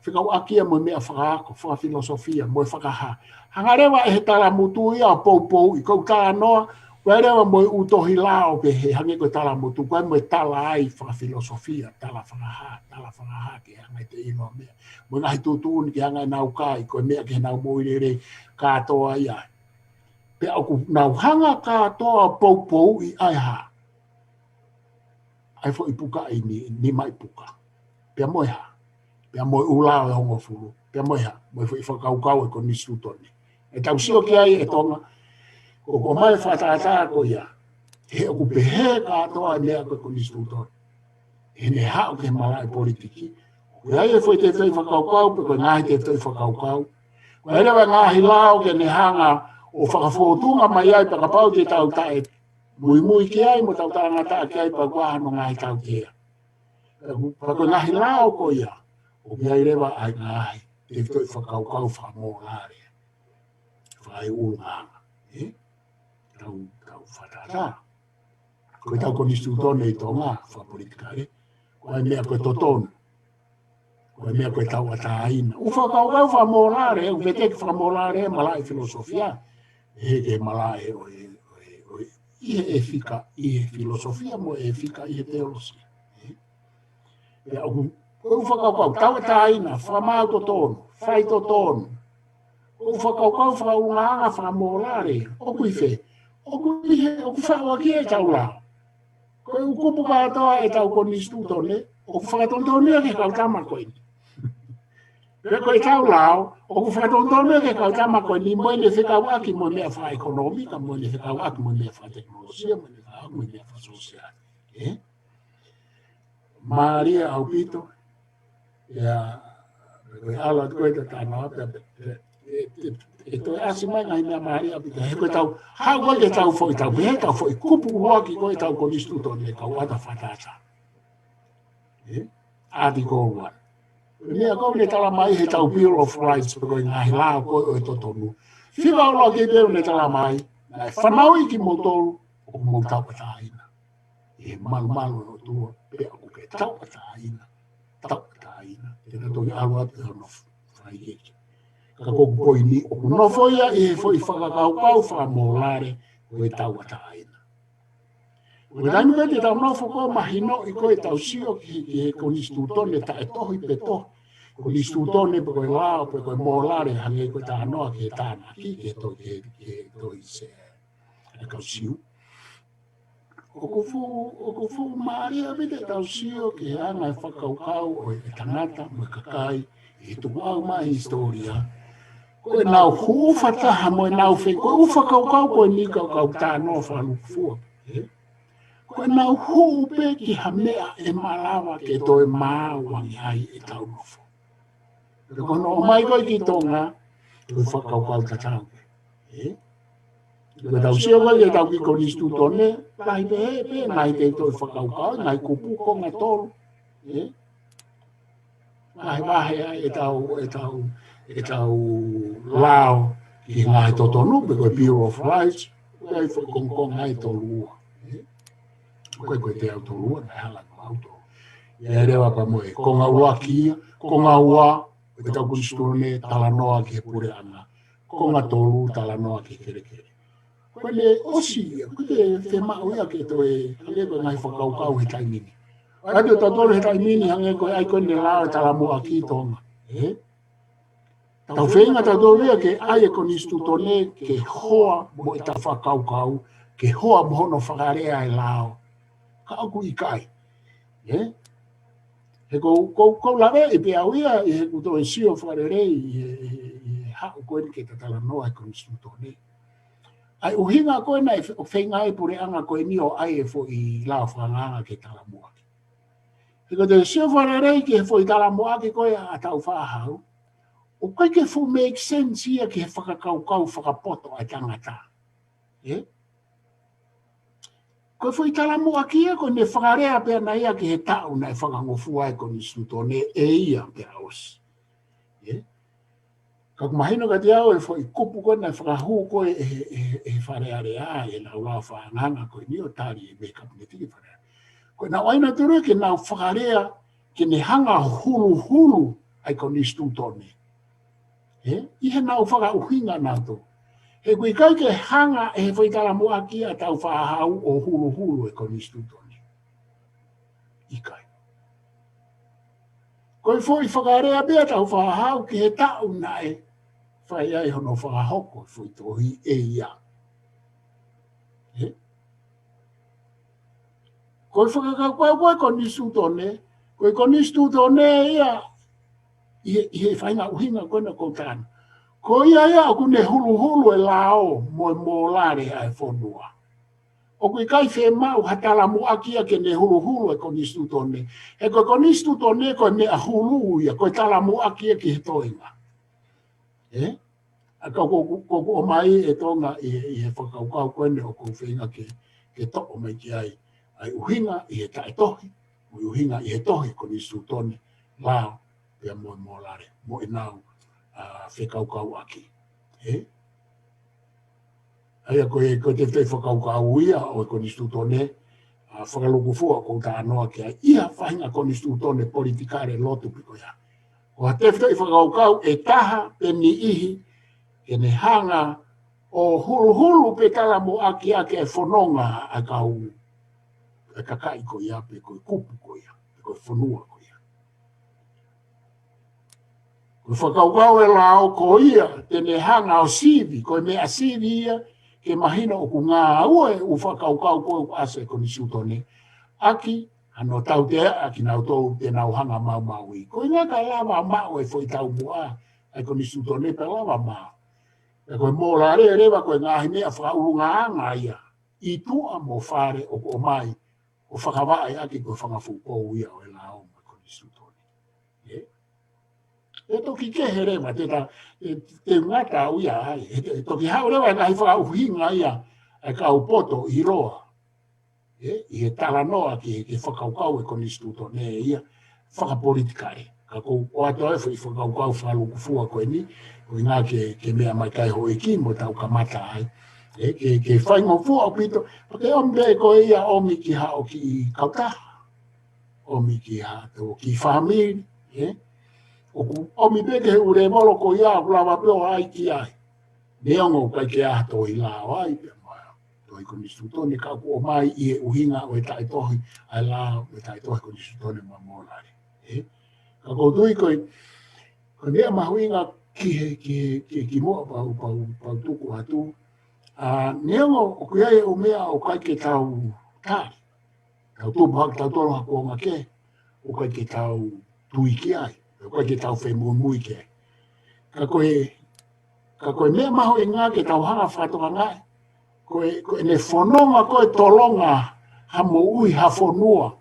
fekauʻaki ia mo e meʻa fakaako, fakafilosofia, mo e fakahā. Hanga leva ʻe he Talamutu ia ʻo poupouʻi, ko e talanoa, ʻoku ʻi ai leva mo e ʻū tohi lao pehē, hangē ko e Talamutu, ko e mo e tala ai fakafilosofia, tala fakahā, tala fakahā ke hanga ʻe te ʻilo meʻa. Mo e ngaahi tuʻutuʻuni ke hanga ʻe nau kai, ko e meʻa ke nau moʻui lelei, kātoa ia. Pea ʻoku nau hanga kātoa ʻo poupouʻi ʻa e hā. ʻA e foʻi puka ʻi ni, ni mai puka. Pea mo e hā. Pea mo e ʻū lao ʻe hongofulu. Pea mo e hā. Mo e foʻi fakakaukau ʻo e konisitūtone. ʻE tau sio ki ai ʻe Tonga. ʻOku ʻomai e fakatātā ko ia. He ʻoku pehē kātoa e meʻa ko e konisitūtone. He ne haʻu ke malaʻe politiki. ʻOku ʻi ai e foʻi tefitoʻi fakakaukau, pe ko e ngaahi tefitoʻi fakakaukau. ʻOku ʻi ai leva ngaahi lao ke ne hanga ʻo fakafōtunga mai ai, pea kapau te tau taʻe muimui ki ai, mo tau talangataʻa ki ai, pea ʻoku ʻi ai hano ngaahi tautea. Pea ko e ngaahi lao ko ia, ʻoku ʻi ai leva ʻa e ngaahi tefitoʻi fakakaukau fakamōlale. Fakaʻulungaanga. ʻE? Tau, tau fakatātā. Ko ʻetau konisitūtone ʻi Tonga, fakapolitikale. Ko e meʻa ko e totonu. Ko e meʻa ko e tauʻatāina. ʻOku fakakaukau fakamōlale, ʻoku veteki fakamōlale, malaʻe filosofia. ʻE he ke malaʻe ʻo e, ʻo e, ʻo e, ʻi he ʻefika, ʻi he filosofia mo e ʻefika, ʻi he teolosia. ʻE? Pea ʻoku, ko e fakakaukau, tauʻatāina, fakamaau totonu, fai totonu. Ko e fakakaukau fakaʻulungaanga fakamōlale, ʻoku ʻi fē, ʻoku ʻi he, ʻoku faʻuaki ʻetau lao. Ko e ʻū kupu kātoa ʻetau konisitūtone, ʻoku fakatonutonu ia ki he kau tama ko eni. Pea ko ʻetau lao, ʻoku fakatonutonu ia ki he kau tama ko eni, mo ʻene fekauʻaki mo e meʻa fakaʻekonōmika, mo ʻene fekauʻaki mo e meʻa fakatekinolosia, mo ʻene fekauʻaki mo e meʻa fakasōsiale. ʻE? Mālie ʻaupito, ia, ko e ʻalu atu ko ē ʻeta talanoa, pea, pea, ʻe, ʻe, ʻe toe ʻasi mai ngaahi meʻa mālie ʻaupito, he ko ʻetau, haʻu ko ē ke tau foʻi tau, he ʻetau foʻi kupu ʻuluaki ko ē ʻetau konisitūtone, kau ʻata fakatātā. ʻE? Article one. Ko e meʻa ko ē naʻe tala mai heʻetau Bill of Rights, pe ko e ngaahi lao ko ē ʻo e totonu. Fika ʻuluaki pē naʻe tala mai, naʻe fanauʻi kimoutolu, ʻoku mou tauʻatāina. ʻI he malumalu ʻo e ʻOtua, pea ʻoku ke tauʻatāina, tauʻatāina. Te ta toki ʻalu atu ʻi hono fai ʻEiki. Ka ko ʻeku poini, ʻoku nofo ia ʻi he foʻi fakakaukau fakamōlale, ko e tauʻatāina. Ko e taimi ko ē te tau nofo ko ē mahinoʻi ko ē ʻetau sio ki, ki he konisitūtone taʻetohi pe tohi. Konisitūtone pe ko e lao pe ko e mōlale hangē ko e talanoa ki he tānaki, ki he tohi, ki he, ki he tohi Sē-, ʻa e kau Siu. ʻOku fuʻu, ʻoku fuʻu mālie ʻaupito ʻetau sio ki he anga e fakakaukau ʻo e tangata mo e kakai ʻi he tukuʻau mai hisitōlia. Ko ʻenau hū fakataha mo ʻenau fei, ko e ʻū fakakaukau ko eni kau, kau tānoa fakalūkufua. ʻE? Ko ʻenau hū pē ki ha meʻa ʻe malava ke toe maau ange ai ʻetau nofo. Pea ko hono ʻomai ko ē ki Tonga, ko e fakakaukau tatau. ʻE? Ko ʻetau sio ko ē ki heʻetau kiʻi konisitūtone, lahi pē, pē, ngaahi tefitoʻi fakakaukau, ngaahi kupu, konga tolu. ʻE? Vahevahe ai ʻetau, ʻetau, ʻetau lao ki he ngaahi totonu, pe ko e Bill of Rights, ʻoku ʻi ai foʻi kongokonga ʻe tolu ua. ʻE? Ko e, ko e teau tolu ua, naʻe hala ko au tolu. ʻI ai leva pea mo e konga ua ki ia, konga ua, ʻetau konisitūtone talanoa ki he puleʻanga. Konga tolu talanoa ki he kelekele. Ko ʻene ʻosi ia, ko e fiemaʻu ia ke toe, hangē ko e ngaahi fakakaukau he taimi ni. ʻA ia te tau tolu he taimi ni, hangē ko e ʻai ko ē ʻene lao e talamuʻaki ʻi Tonga. ʻE? Tau feinga tautolu ia ke ʻai e konisitūtone ke hoa mo ʻetau fakakaukau, ke hoa mo hono fakalea e lao. Ka ʻoku ʻikai. ʻE? He ko, ko, ko laveʻi pē au ia, ʻi heʻeku toe sio fakalelei, ʻi he, ʻi he, ʻi he haʻu ko eni ke ta talanoa he konisitūtone. ʻA e ʻuhinga ko ē naʻe fe-, feinga e puleʻanga ko eni ʻo ʻai e foʻi lao fakaangaanga ke talamuʻaki. He ko ʻete sio fakalelei ki he foʻi talamuʻaki ko ē ʻa Tāufaʻāhau. ʻOku ʻikai ke fuʻu make sense ia ki he fakakaukau fakapoto ʻa e tangata. ʻE? Ko e foʻi talamuʻaki ia ko ʻene fakalea pē ʻana ia ki he taʻu naʻe fakangofua ai e konisitūtone ʻe ia pea ʻosi. ʻE? Ka ʻoku mahino kiate au e foʻi kupu ko ē naʻe fakahū ko ē ʻe he, ʻe he, ʻe he Fale Alea, ʻenau lao fakaangaanga ko eni ʻo tali mei he Kapineti ki he Fale Alea. Ko ʻenau ʻai nautolu ke nau fakalea ke ne hanga ʻo huluhulu ʻa e konisitūtone. ʻE? ʻI heʻenau fakaʻuhinga nautolu. He ʻoku ʻikai ke hanga ʻe he foʻi talamuʻaki ʻa Tāufaʻāhau ʻo huluhulu e konisitūtone. ʻIkai. Ko e foʻi fakalea pē ʻa Tāufaʻāhau ki he taʻu naʻe fai ai hono fakahoko e foʻi tohi ʻe ia. ʻE? Ko e fakakaukau ko ē konisitūtone, ko e konisitūtone ia ʻi he, ʻi he faʻahinga ʻuhinga ko ena ʻoku ou tala. Ko ia ia ʻoku ne huluhulu e lao mo e mōlale ʻa e fonua. ʻOku ʻikai fiemaʻu ha talamuʻaki ia ke ne huluhulu e konisitūtone. He ko e konisitūtone ko e meʻa hulu ia, ko e talamuʻaki ia ki he toenga. ʻE? ʻA ka ko, ko, ko, ko ʻomai ʻe Tonga ʻi, ʻi he fakakaukau ko eni ʻoku ou feinga ke, ke toʻo mai ki ai. ʻA e ʻuhinga ʻi he taʻetohi, mo e ʻuhinga ʻi he tohi konisitūtone, lao, pea mo e mōlale, mo ʻenau, ʻa, fekaukauʻaki. ʻE? ʻA ia ko e, ko e tefitoʻi fakakaukau ia ʻo e konisitūtone, ʻa, fakalūkufua ʻoku ou talanoa ki ai ʻi ha faʻahinga konisitūtone politikale lotu pē ko ia. Ko ha tefitoʻi fakakaukau ʻe taha pe niʻihi, ke ne hanga ʻo huluhulu pe talamuʻaki ʻaki e fononga ʻa e kau, ʻa e kakai ko ia pe ko e kupu ko ia, pe ko e fonua ko ia. Ko e fakakaukau e lao ko ia, te ne hanga ʻo sivi, ko e meʻa sivi ia, ke mahino ʻoku ngāue ʻa e fakakaukau ko ē ʻoku ʻasi ʻi he konisitūtone. ʻAki, hano tautea, ʻaki nautolu te nau hanga maumauʻi. Ko e ʻuhinga ka lava maʻu e foʻi taumuʻa, ʻa e konisitūtone pea lava maʻu. Pea ko e mōlale leva ko e ngaahi meʻa fakaʻulungaanga ia. ʻI tuʻa mo fale ʻoku ʻomai, ʻo fakavaʻe ʻaki ko e fanga foʻi pou ia ʻo e lao mo e konisitūtone. ʻE? ʻE toki kehe leva, te ta, te, te ngata au ia ai, ʻe, ʻe toki haʻu leva e ngaahi fakaʻuhinga ia, ʻa e kau poto ʻiloa. ʻE, ʻi he talanoa ki he, ki he fakakaukau e konisitūtone ia, fakapolitikale. Ka ʻoku ou ʻoatu ʻa e foʻi fakakaukau fakalūkufua ko eni, ko e ʻuhinga ke, ke meʻa mai ki ai houʻeiki mo tau kamata ai. ʻE, ke, ke faingofua ʻaupito, pea ke ʻomi pē ko ia ʻomi ki haʻo kiʻi kautaha. ʻOmi ki haʻo kiʻi fāmili, ʻe? ʻOku ʻomi pē ki he ʻū lēvolo ko ia ʻoku lava pē ʻo ʻai ki ai. Neongo ʻoku ʻikai ke ʻi ai ha tohi lao ai, pea mo e tohi konisitūtone ka ʻoku ʻomai ʻi he ʻuhinga ʻo e taʻetohi, ʻa e lao, ʻo e taʻetohi konisitūtone mo e mōlale. ʻE? Ka ʻoku ou tui ko e, ko e meʻa mahuʻinga ki he, ki he, ki he kimuʻa pau, pau, pau tuku atu. ʻA, neongo ʻoku ʻi ai e ʻū meʻa ʻoku ʻikai ke tau tali. Tau tupu hake, tau tolo ha kuonga kehe, ʻoku ʻikai ke tau tui ki ai, ʻoku ʻikai ke tau femuimui ki ai. Ka ko e, ka ko e meʻa mahuʻinga ke tau hanga fakatokangaʻi, ko e, ko ʻene fononga ko e tolonga ha moʻui ha fonua,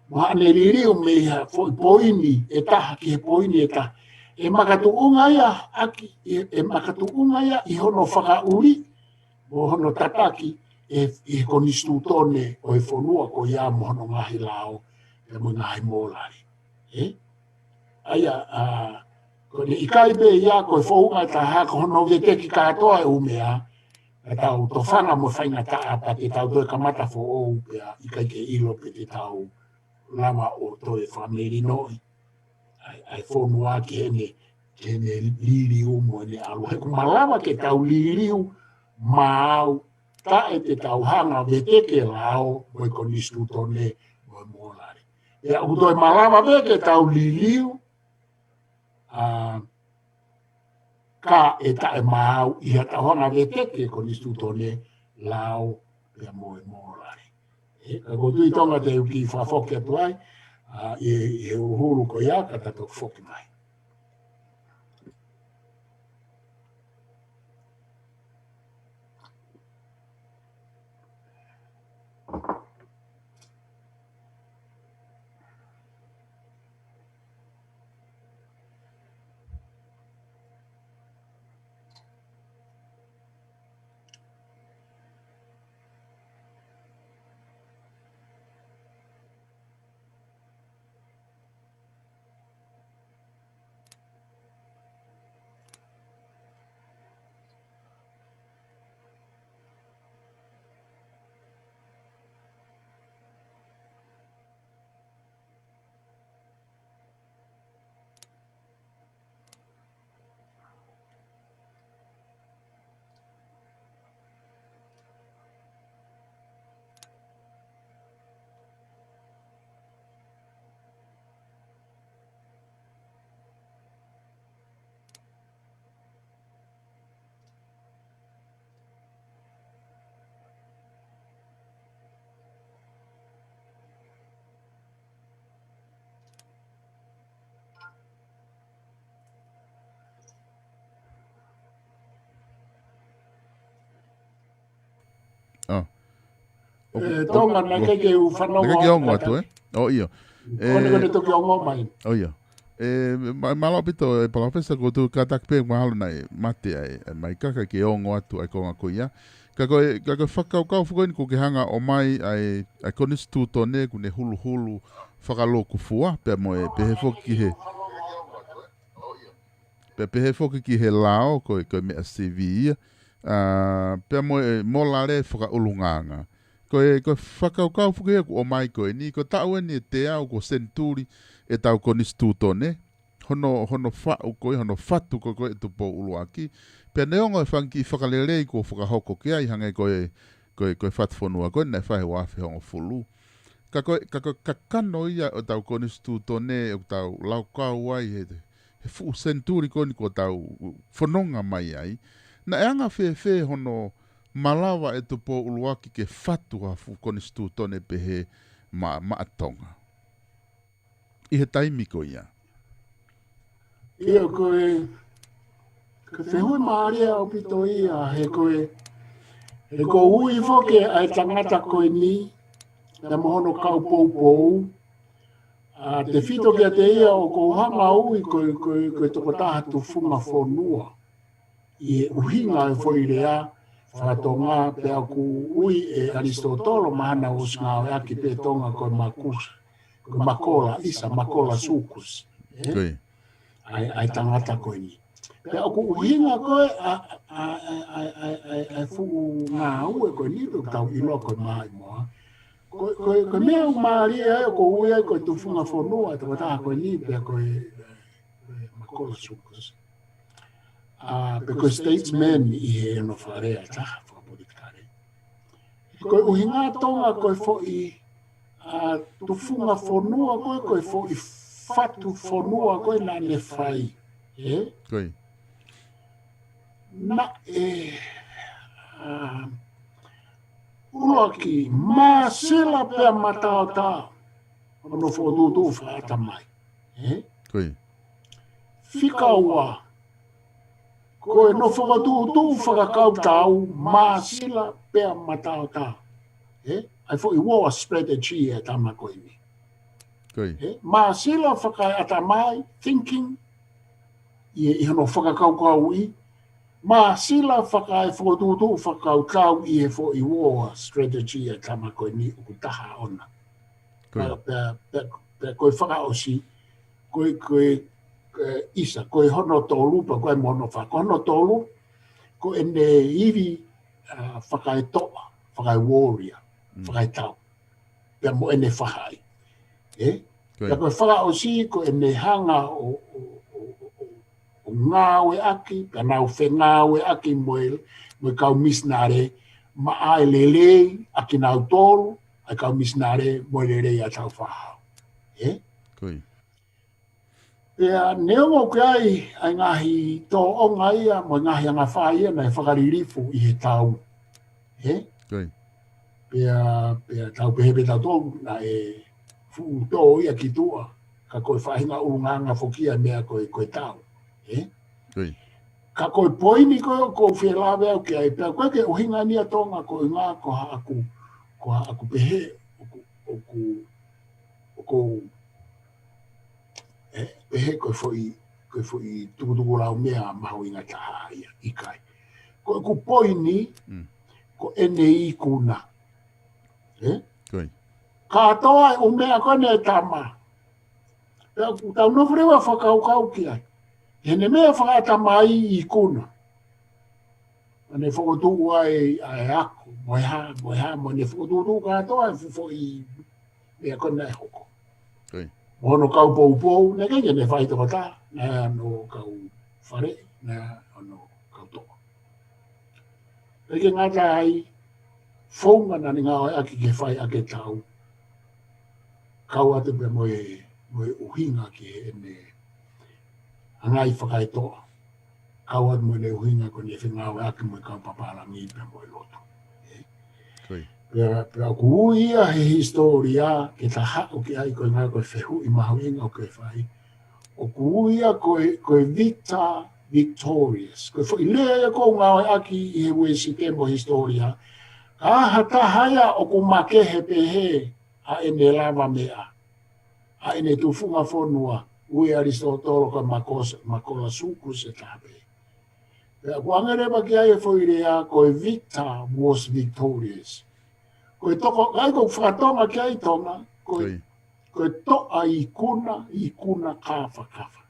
mo haʻane liliu mei ha foʻi poini ʻe taha ki he poini ʻe taha. ʻE makatuʻunga ia, ʻaki, ʻe, ʻe makatuʻunga ia ʻi hono fakaʻuli, mo hono tataki ʻe, ʻe he konisitūtone ʻo e fonua ko ia mo hono ngaahi lao, ʻe mo e ngaahi mōlale. ʻE? ʻA ia, ʻa, ko ʻene ʻikai pē ia ko e founga ʻe taha ko hono veteki kātoa e ʻū meʻa, ʻa tau tofanga mo faingataʻa pea te tau toe kamata foʻou pea ʻikai ke ʻilo pe te tau lava ʻo toe fakamelinoʻi ʻa e, ʻa e fonua ki heʻene, ki heʻene liliu mo ʻene ʻalu. He ʻoku malava ke tau liliu maʻu taʻe te tau hanga veteki e lao mo e konisitūtone mo e mōlale. Pea ʻoku toe malava pē ke tau liliu, ʻa, kae taʻemaau ʻi haʻatau hanga veteki e konisitūtone, lao, pea mo e mōlale. ʻE, ka ʻoku ou tui Tonga te u kiʻi fakafoki atu ai, ʻa, ʻi, ʻi he ʻuhulu ko ia ka ta toki foki mai. ʻE, Tonga, naʻe ʻikai ke u fanongo. Naʻe ʻikai ke ongo atu, ē? ʻOi, ʻio. Ko ʻene, ko ʻene toki ongo mai. ʻOi, ʻio. ʻE, ma-, mālō ʻaupito, ʻe Palōfesa, ko ʻeku kātaki pē mahalo naʻe mate ai, ʻe, Maikaka ke ongo atu ai ko e ngaahi ko ia. Ka ko e, ka ko e fakakaukau foki eni ʻoku ke hanga ʻo ʻomai ai, ʻa e konisitūtone ʻoku ne huluhulu fakalūkufua, pea mo e pehē foki ki he, pea pehē foki ki he lao, ko e, ko e meʻa sivi ia, ʻa, pea mo e, mo e lale fakaʻulungaanga. Ko e, ko e fakakaukau foki ʻoku ʻomai ko eni, ko e taʻu eni ʻe teau kuo senituli ʻetau konisitūtone, hono, hono faʻu ko ē, hono fatu ko ē ʻe Tupou ʻUluaki. Pea neongo e fanga kiʻi fakalelei kuo fakahoko ki ai hangē ko e, ko e, ko e fatu fonua ko ē naʻe fai he ua afe hongofulu. Ka ko e, ka ko e kakano ia ʻo ʻetau konisitūtone ʻoku tau laukau ai he, he fuʻu senituli ko eni kuo tau fononga mai ai. Naʻe anga fēfē hono malava ʻe Tupou ʻUluaki ke fatu ha fuʻu konisitūtone pehē maʻa, maʻa Tonga ʻi he taimi ko ia? ʻIo, ko e, ko e fehuʻi mālie ʻaupito ia, he ko e, he ʻoku ui foki ʻa e tangata ko eni, pea mo hono kau poupou, ʻa, tefito kiate ia ʻoku ou hanga ʻo ui ko e, ko e, ko e tokotaha tufunga fonua. ʻI he ʻuhinga e foʻi lea faka-Tonga, pea ʻoku ui ʻe ʻAlisitōtolo mahalo naʻa ku ʻosi ngāueʻaki pē Tonga ko e makusa, ko e makola, ʻisa, makola sukusi, ē? Ko ia. ʻA e, ʻa e tangata ko eni. Pea ʻoku ʻuhinga ko ē ʻa, ʻa, ʻa e fuʻu ngāue ko eni pea ʻoku tau ʻiloa ko e maʻimoa. Ko, ko, ko e meʻa ʻoku mālie ai ʻoku ui ai ko e tufunga fonua, tokotaha ko eni pea ko e, e, makola sukusi. ʻA, pe ko e statesman ʻi he ʻenau fakalea ʻe taha fakapolitikale. Ko e ʻuhinga Tonga ko e foʻi, ʻa, tufunga fonua ko ē, ko e foʻi fatu fonua ko ē naʻa ne fai. Ē? Ko ia. Naʻe, ʻa, ʻUluaki, māsila pea mataotao hono fokotuʻutuʻu fakaʻatamai. Ē? Ko ia. Fika ua, ko ʻene fokotuʻutuʻu fakakautau, māsila pea mataotao. Ē? ʻA e foʻi war strategy ʻa e tama ko eni. Ko ia. Ē? Māsila fakaʻatamai, thinking, ʻi, ʻi hono fakakaukauʻi, māsila fakaefokotuʻutuʻu fakakautau ʻi he foʻi war strategy ʻa e tama ko eni ʻoku taha ʻona. Ko ia. Pea, pea, pea, pea ko e fakaʻosi, ko e, ko e, ko e ʻisa, ko e hono tolu, pea ko e mo hono fā, ko hono tolu, ko ʻene ivi, ʻa, fakaetoʻa, fakaewarrior, mm, fakaetau. Pea mo ʻene faʻahi. Ē? Ko ia. Pea ko e fakaʻosi ko ʻene hanga ʻo, ʻo, ʻo, ʻo, ʻo ngāueʻaki, pea nau fengāueʻaki mo e, mo e kau misinale, maʻa e lelei ʻa kinautolu, ʻa e kau misinale mo e lelei ʻa Tāufaʻāhau. Ē? Ko ia. Pea neongo ʻoku ʻi ai ʻa e ngaahi tōʻonga ia, mo e ngaahi angafai ia naʻe fakalilifu ʻi he tau. Ē? Ko ia. Pea, pea tau pehē pē tautolu naʻe fuʻu tō ia ki tuʻa, ka ko e faʻahinga ʻulungaanga foki ia meʻa ko e, ko e tau. Ē? Ko ia. Ka ko e poini ko ē ʻoku ou fie lave au ki ai, pea ko e ke ʻuhinga ni ʻa Tonga ko e ʻuhinga ko haʻaku, ko haʻaku pehē, ʻoku, ʻoku, ʻoku, ē, pehē ko e foʻi, ko e foʻi tukutuku lau meʻa mahuʻinga taha ia, ʻikai. Ko ʻeku poini, mm, ko ʻene ikuna. Ē? Ko ia. Kātoa e ʻū meʻa ko eni ʻa e tama. Pea ʻoku tau nofo leva fakakaukau ki ai. ʻI heʻene meʻa fakaʻatamai, ikuna. ʻA ʻene fokotuʻu ai ʻa e ako, mo e hā, mo e hā, mo ʻene fokotuʻutuʻu kātoa e fuʻu foʻi meʻa ko ē naʻe hoko. Ko ia. Mo hono kau poupou, naʻe ʻikai ke ne fai tokotaha, naʻe ʻi ai hono kau faleʻi, naʻe ʻi ai hono kau toʻa. ʻIkai ke ngata ai, founga naʻa ne ngāueʻaki ke fai ʻaki e tau. Kau atu pē mo e, mo e ʻuhinga ki heʻene anga e fakaetoʻa. Kau atu mo ʻene ʻuhinga ko ʻene fengāueʻaki mo e kau papālangi pea mo e lotu. Ē? Ko ia. Pea, pea ʻoku ui ia he hisitōlia, ke ta haʻu ki ai ko e ʻuhinga ko e fehuʻi mahuʻinga ʻoku ke fai. ʻOku ui ia ko e, ko e Victor Victorious. Ko e foʻi lea ia ʻoku ngāueʻaki ʻi he Uēsite mo e hisitōlia. Ka ha taha ia ʻoku makehe pehē ʻa ʻene lavameʻa, ʻa ʻene tufunga fonua, ui ʻAlisitōtolo ko e makos-, makola sūkusi ʻe taha pē. Pea ʻoku ʻange leva ki ai e foʻi lea, ko e victor was victorious. Ko e toko, ʻikai ko e fakatonga ki ai Tonga, ko e, ko e toʻa ikuna, ikuna kāfakafa.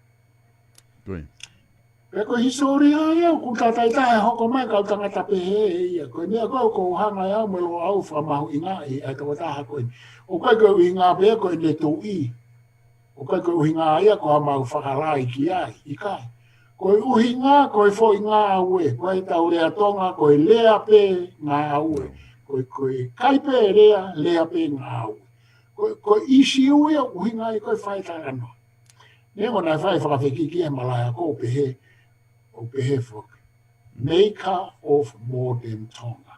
Pea ko e hisitōlia ia, ʻoku tataitaha e hoko mai kau tangata pehē ia. Ko e meʻa ko ē ʻoku hanga ia mo e Loʻau fakamahuʻingaʻi ʻa e tokotaha ko ē. ʻOku ʻikai ko e ʻuhinga pē ko ʻene tuʻi. ʻOku ʻikai ko e ʻuhinga ia ko haʻamau fakalai ki ai, ʻikai. Ko e ʻuhinga, ko e foʻi ngāue, ko e tau lea Tonga, ko e lea pē ngāue. Ko e, ko e ʻikai pē lea, lea pē ngāue. Ko e, ko e ʻīsiu ia ʻuhinga ia ko e fai talanoa. Neongo naʻe fai fakafekiki he malaʻe ako ʻo pehē, ʻo pehē foki. Maker of modern Tonga.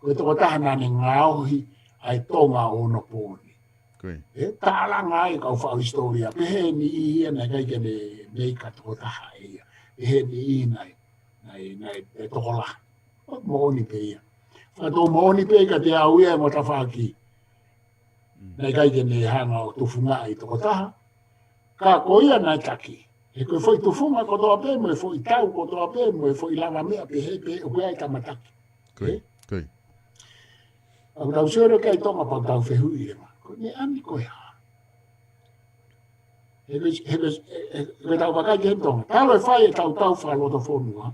Ko e tokotaha naʻa ne ngaohi ʻa e Tonga ʻo onopooni. Ko ia. ʻE tālanga ai kau faʻu hisitōlia. Pehē ni ia naʻe ʻikai ke ne maker tokotaha ia. Pehē ni naʻe, naʻe, naʻe, naʻe tokolahi. Moʻoni pē ia. Fakatau moʻoni pē ka te au ia mo tafaki. Naʻe ʻikai ke ne hanga ʻo tufungaʻi tokotaha. Ka ko ia naʻe taki. He ko e foʻi tufunga kotoa pē, mo e foʻi tau kotoa pē, mo e foʻi lavameʻa pehē pē, ʻoku ʻi ai e tama taki. Ko ia, ko ia. ʻOku tau sio ki ai Tonga pea tau fehuʻi leva. Ko e meʻa ni ko e hā? He ko e, he ko e, he ko e tau vakai ki he Tonga. Talo e fai e tau tau fakalotofonua.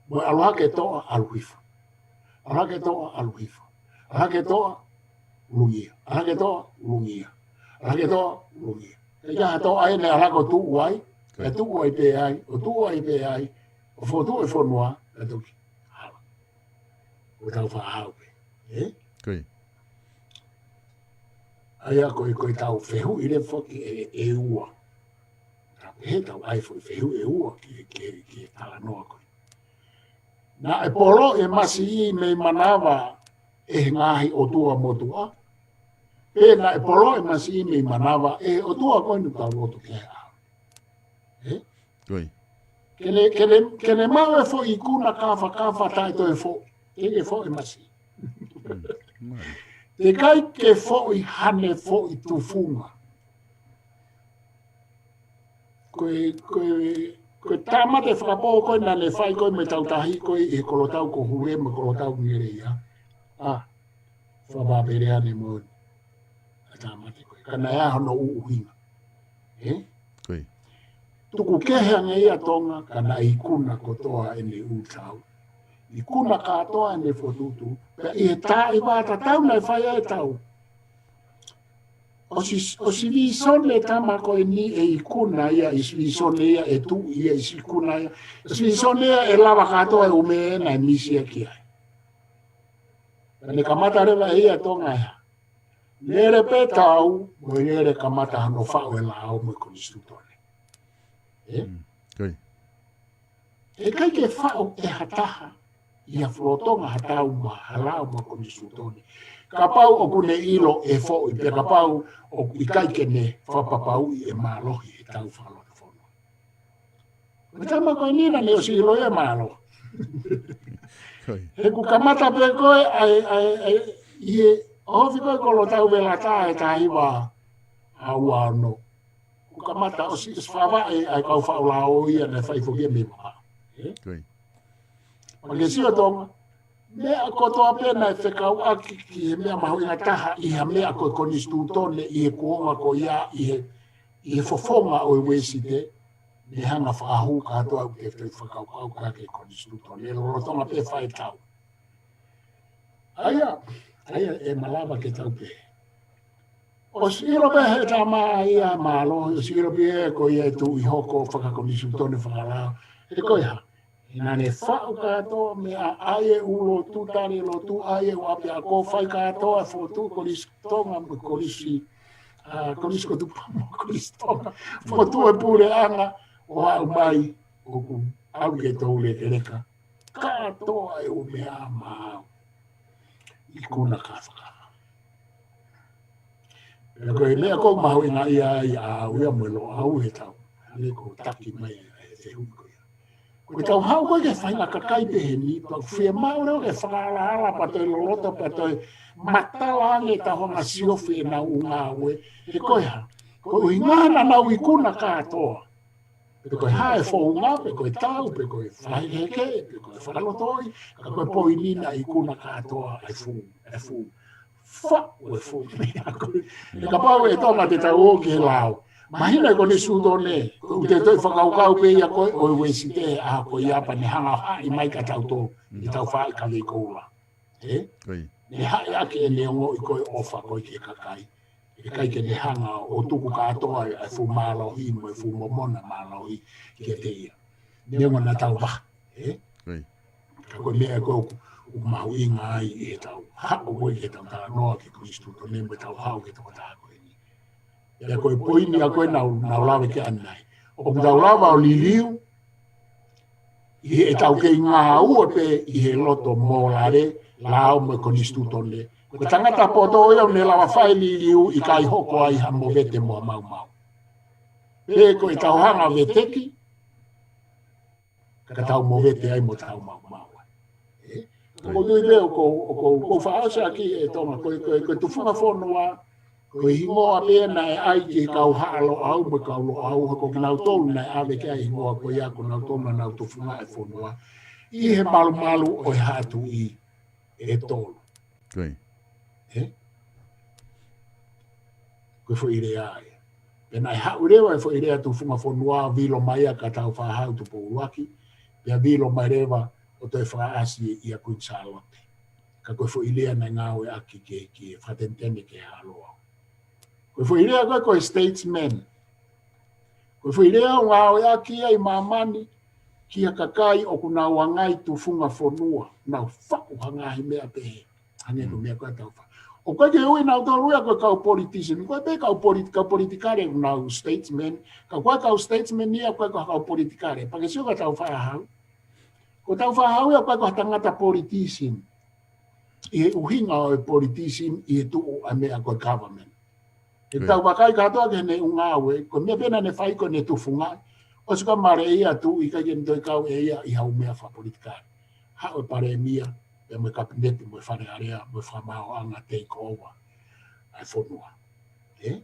Mo e ʻalu hake toʻa ʻalu hifo. ʻAlu hake toʻa ʻalu hifo. ʻAlu hake toʻa lungia. ʻAlu hake toʻa lungia. ʻAlu hake toʻa lungia. ʻIkai ha toʻa ʻe ne ʻalu hake ʻo tuʻu ai. ʻE tuʻu ai pē ai. ʻO tuʻu ai pē ai. ʻO fotu e fonua. ʻE toki hala. ʻO tau fakahau pē. ʻE? Ko ia. ʻA ia ko e, ko e tau fehuʻi leva foki ʻe, ʻe ua. Tau pehē tau ʻai foʻi fehuʻi ʻe ua ki, ki, ki he talanoa ko ē. Naʻe polo e masiʻi mei manava ʻe he ngaahi ʻotua motuʻa. Pe naʻe polo e masiʻi mei manava ʻe he ʻotua ko ē naʻa tau lotu ki ai ʻaho ni. ʻE? Ko ia. Ke ne, ke ne, ke ne maʻu e foʻi ikuna kāfakafa taʻe toe foʻi. Ke ke foʻi masiʻi. Te ʻikai ke foʻi haʻane foʻi tufunga. Ko e, ko e, ko e tāmate fakapō ko ē naʻa ne fai ko ē mo e tau tahi ko ē ʻi he kolotau ko Hule mo e kolotau Ngeleia. ʻA, fakapapelea ne mo e tāmate ko ē. Ka naʻe ʻi ai hono ʻuhinga. ʻE? Ko ia. Tuku kehe ange ia Tonga, ka naʻe ikuna kotoa ʻene ʻū tau. Ikuna kātoa ʻene fokotuʻutuʻu. Pea ʻi he taʻi vātatau naʻe fai ai e tau. ʻOsi, ʻosi vīsone tama ko eni ʻe ikuna ia, ʻosi vīsone ia ʻe tuʻi ia, ʻosi ikuna ia. ʻOsi vīsone ia ʻe lava kātoa e ʻū meʻa naʻe misi ia ki ai. Pea ne kamata leva ʻe ia Tonga ia. Lele pē tau, mo e lele kamata hano faʻu e lao mo e konisitūtone. ʻE? Mm, ko ia. ʻE ʻikai ke faʻu ʻe ha taha, ʻi ha fulotonga ha tau mo ha lao mo e konisitūtone. Kapau ʻoku ne ʻilo ʻe foʻi, pe kapau ʻoku ʻikai ke ne fakapapauʻi e mālohi e tau fakalotofonua. Ko e tama ko eni naʻa ne ʻosi ʻilo ia mālō. Ko ia. He kuo kamata pē ko ē, ʻa e, ʻa e, ʻa e, ʻi he ofi ko ē kolotau Velata ʻe taha hiva ua ono. Kuo kamata ʻosi, ʻosi fakavaʻe ʻa e kau faʻu lao ia naʻe fai foki ia mei Maʻa. ʻE? Ko ia. Pea ke sio Tonga, meʻa kotoa pē naʻe fekauʻaki ki he meʻa mahuʻinga taha ʻi ha meʻa ko e konisitūtone ʻi he kuonga ko ia ʻi he, ʻi he fofonga ʻo e Uēsite, ne hanga fakahū kātoa ʻoku tefitoʻi fakakaukau ka ke konisitūtone, lolotonga pē fai tau. ʻA ia, ʻa ia ʻe malava ke tau pehē. ʻOsi ʻilo pē he tama ia mālō, ʻosi ʻilo pē ko ia e tuʻi hoko fakakonisitūtone fakalao. He ko e hā, he naʻa ne faʻu kātoa meʻa ʻa e ʻū lotu, tali lotu, ʻa e ʻū ʻapiako, fai kātoa fokotuʻu Kolisi Tonga mo Kolisi, ʻa, Kolisi ko Tupou mo Kolisi Tonga. Fokotuʻu e puleʻanga ʻo aʻu mai ʻoku ʻalu ke tau lekeleka. Kātoa e ʻū meʻa maau. Ikuna kāfakafa. Pea ko e meʻa ko ē mahuʻinga ia ai ʻa au ia mo e Loʻau he tau. ʻA ia ko e taki mai ʻa e fehuʻi ko ia. Ko ʻetau haʻu ko ē ki he faʻahinga kakai pehē ni, pea ʻoku fiemaʻu leva ke fakaalaala pea toe loloto pea toe matala ange ʻetau hanga siofi ʻenau ngāue. He ko e hā? Ko e ʻuhinga naʻa nau ikuna kātoa. Pe ko e hā e founga, pe ko e tau, pe ko e fakahekeheke, pe ko e fakalotoʻi, ka ko e poini naʻe ikuna kātoa ʻa e fuʻu, ʻa e fuʻu faʻu ʻo e fuʻu meʻa ko ē. He kapau ʻe Tonga te tau ō ki he lao, mahino e konisitūtone, ko ʻete toe fakakaukau pē ia ko ē ʻo e Uēsite, ʻa ko ia pea ne hanga ʻo haʻi mai kia tautolu, ʻetau faʻahi kavei koula. Ē? Ko ia. Ne haʻi ʻaki ʻene ongoʻi ko e ʻofa ko ē ki he kakai. ʻIkai ke ne hanga ʻo tuku kātoa ʻa e fuʻu mālohi mo e fuʻu momona mālohi kiate ia. Neongo naʻa tau vaha, ē? Ko ia. Ka ko e meʻa ko ē ʻoku, ʻoku mahuʻinga ai ʻi heʻetau haʻu ko ē ki heʻetau talanoa ki he konisitūtone mo ʻetau haʻu ki he tokotaha ko eni. Pea ko e poini ia ko ē naʻa ku, naʻa ku lave ki ai ʻanenai. ʻOku tau lava ʻo liliu ʻi heʻetau kei ngāue pē ʻi he loto mōlale, lao mo e konisitūtone. Ko e tangata poto ia ʻoku ne lava fai liliu ʻikai hoko ai ha movete mo ha maumau. Pe ko ʻetau hanga veteki, ka tau movete ai mo tau maumau ai. Ē? Ko ia. Ko e tui pē ʻoku ou, ʻoku ou, ʻoku ou fakaʻosi ʻaki ʻe Tonga, ko e, ko e, ko e tufunga fonua, ko e hingoa pē naʻe ʻai ki he kau Haʻa Loʻau mo e kau Loʻau, he ko kinautolu naʻe ʻave ki ai e hingoa ko ia, ko nautolu naʻa nau tufunga e fonua ʻi he malumalu ʻo e Haʻa Tuʻi ʻe tolu. Ko ia. Ē? Ko e foʻi lea ia. Pea naʻe haʻu leva e foʻi lea tufunga fonua, vilo mai ia kia Tāufaʻāhau Tupou ʻUluaki, pea vilo mai leva ʻo toe fakaʻasi ia kia Kuini Sālote. Ka ko e foʻi lea naʻe ngāueʻaki ki he, ki he fakatenetene ki he Haʻa Loʻau. Ko e foʻi lea ko ē ko e statesman. Ko e foʻi lea ʻoku ngāueʻaki ia ʻi māmani ki ha kakai ʻoku nau ʻangai tufunga fonua, nau faʻu ha ngaahi meʻa pehē. Hangē ko e meʻa ko ē ʻa Tāufaʻāhau. ʻOku ʻikai ke ui nautolu ia ko e kau politician, ko e pē kau polit-, kau politikale ʻoku nau statesman, ka ko e kau statesman ia ʻoku ʻikai ko ha kau politikale. Pea ke sio kia Tāufaʻāhau. Ko Tāufaʻāhau ia ʻoku ʻikai ko ha tangata politician ʻi he ʻuhinga ʻo e politician ʻi he tuʻu ʻa e meʻa ko e government. Ko ia. Tau vakai kātoa ki heʻene ʻū ngāue, ko e meʻa pē naʻa ne fai ko ʻene tufunga. ʻOsi ko ia male ia Tuʻi, ʻikai ke ne toe kau ʻe ia ʻi ha ʻū meʻa fakapolitikale. Haʻu e palēmia, pea mo e kapineti, mo e Fale Alea, mo e fakamaauʻanga take over ʻa e fonua. Ē?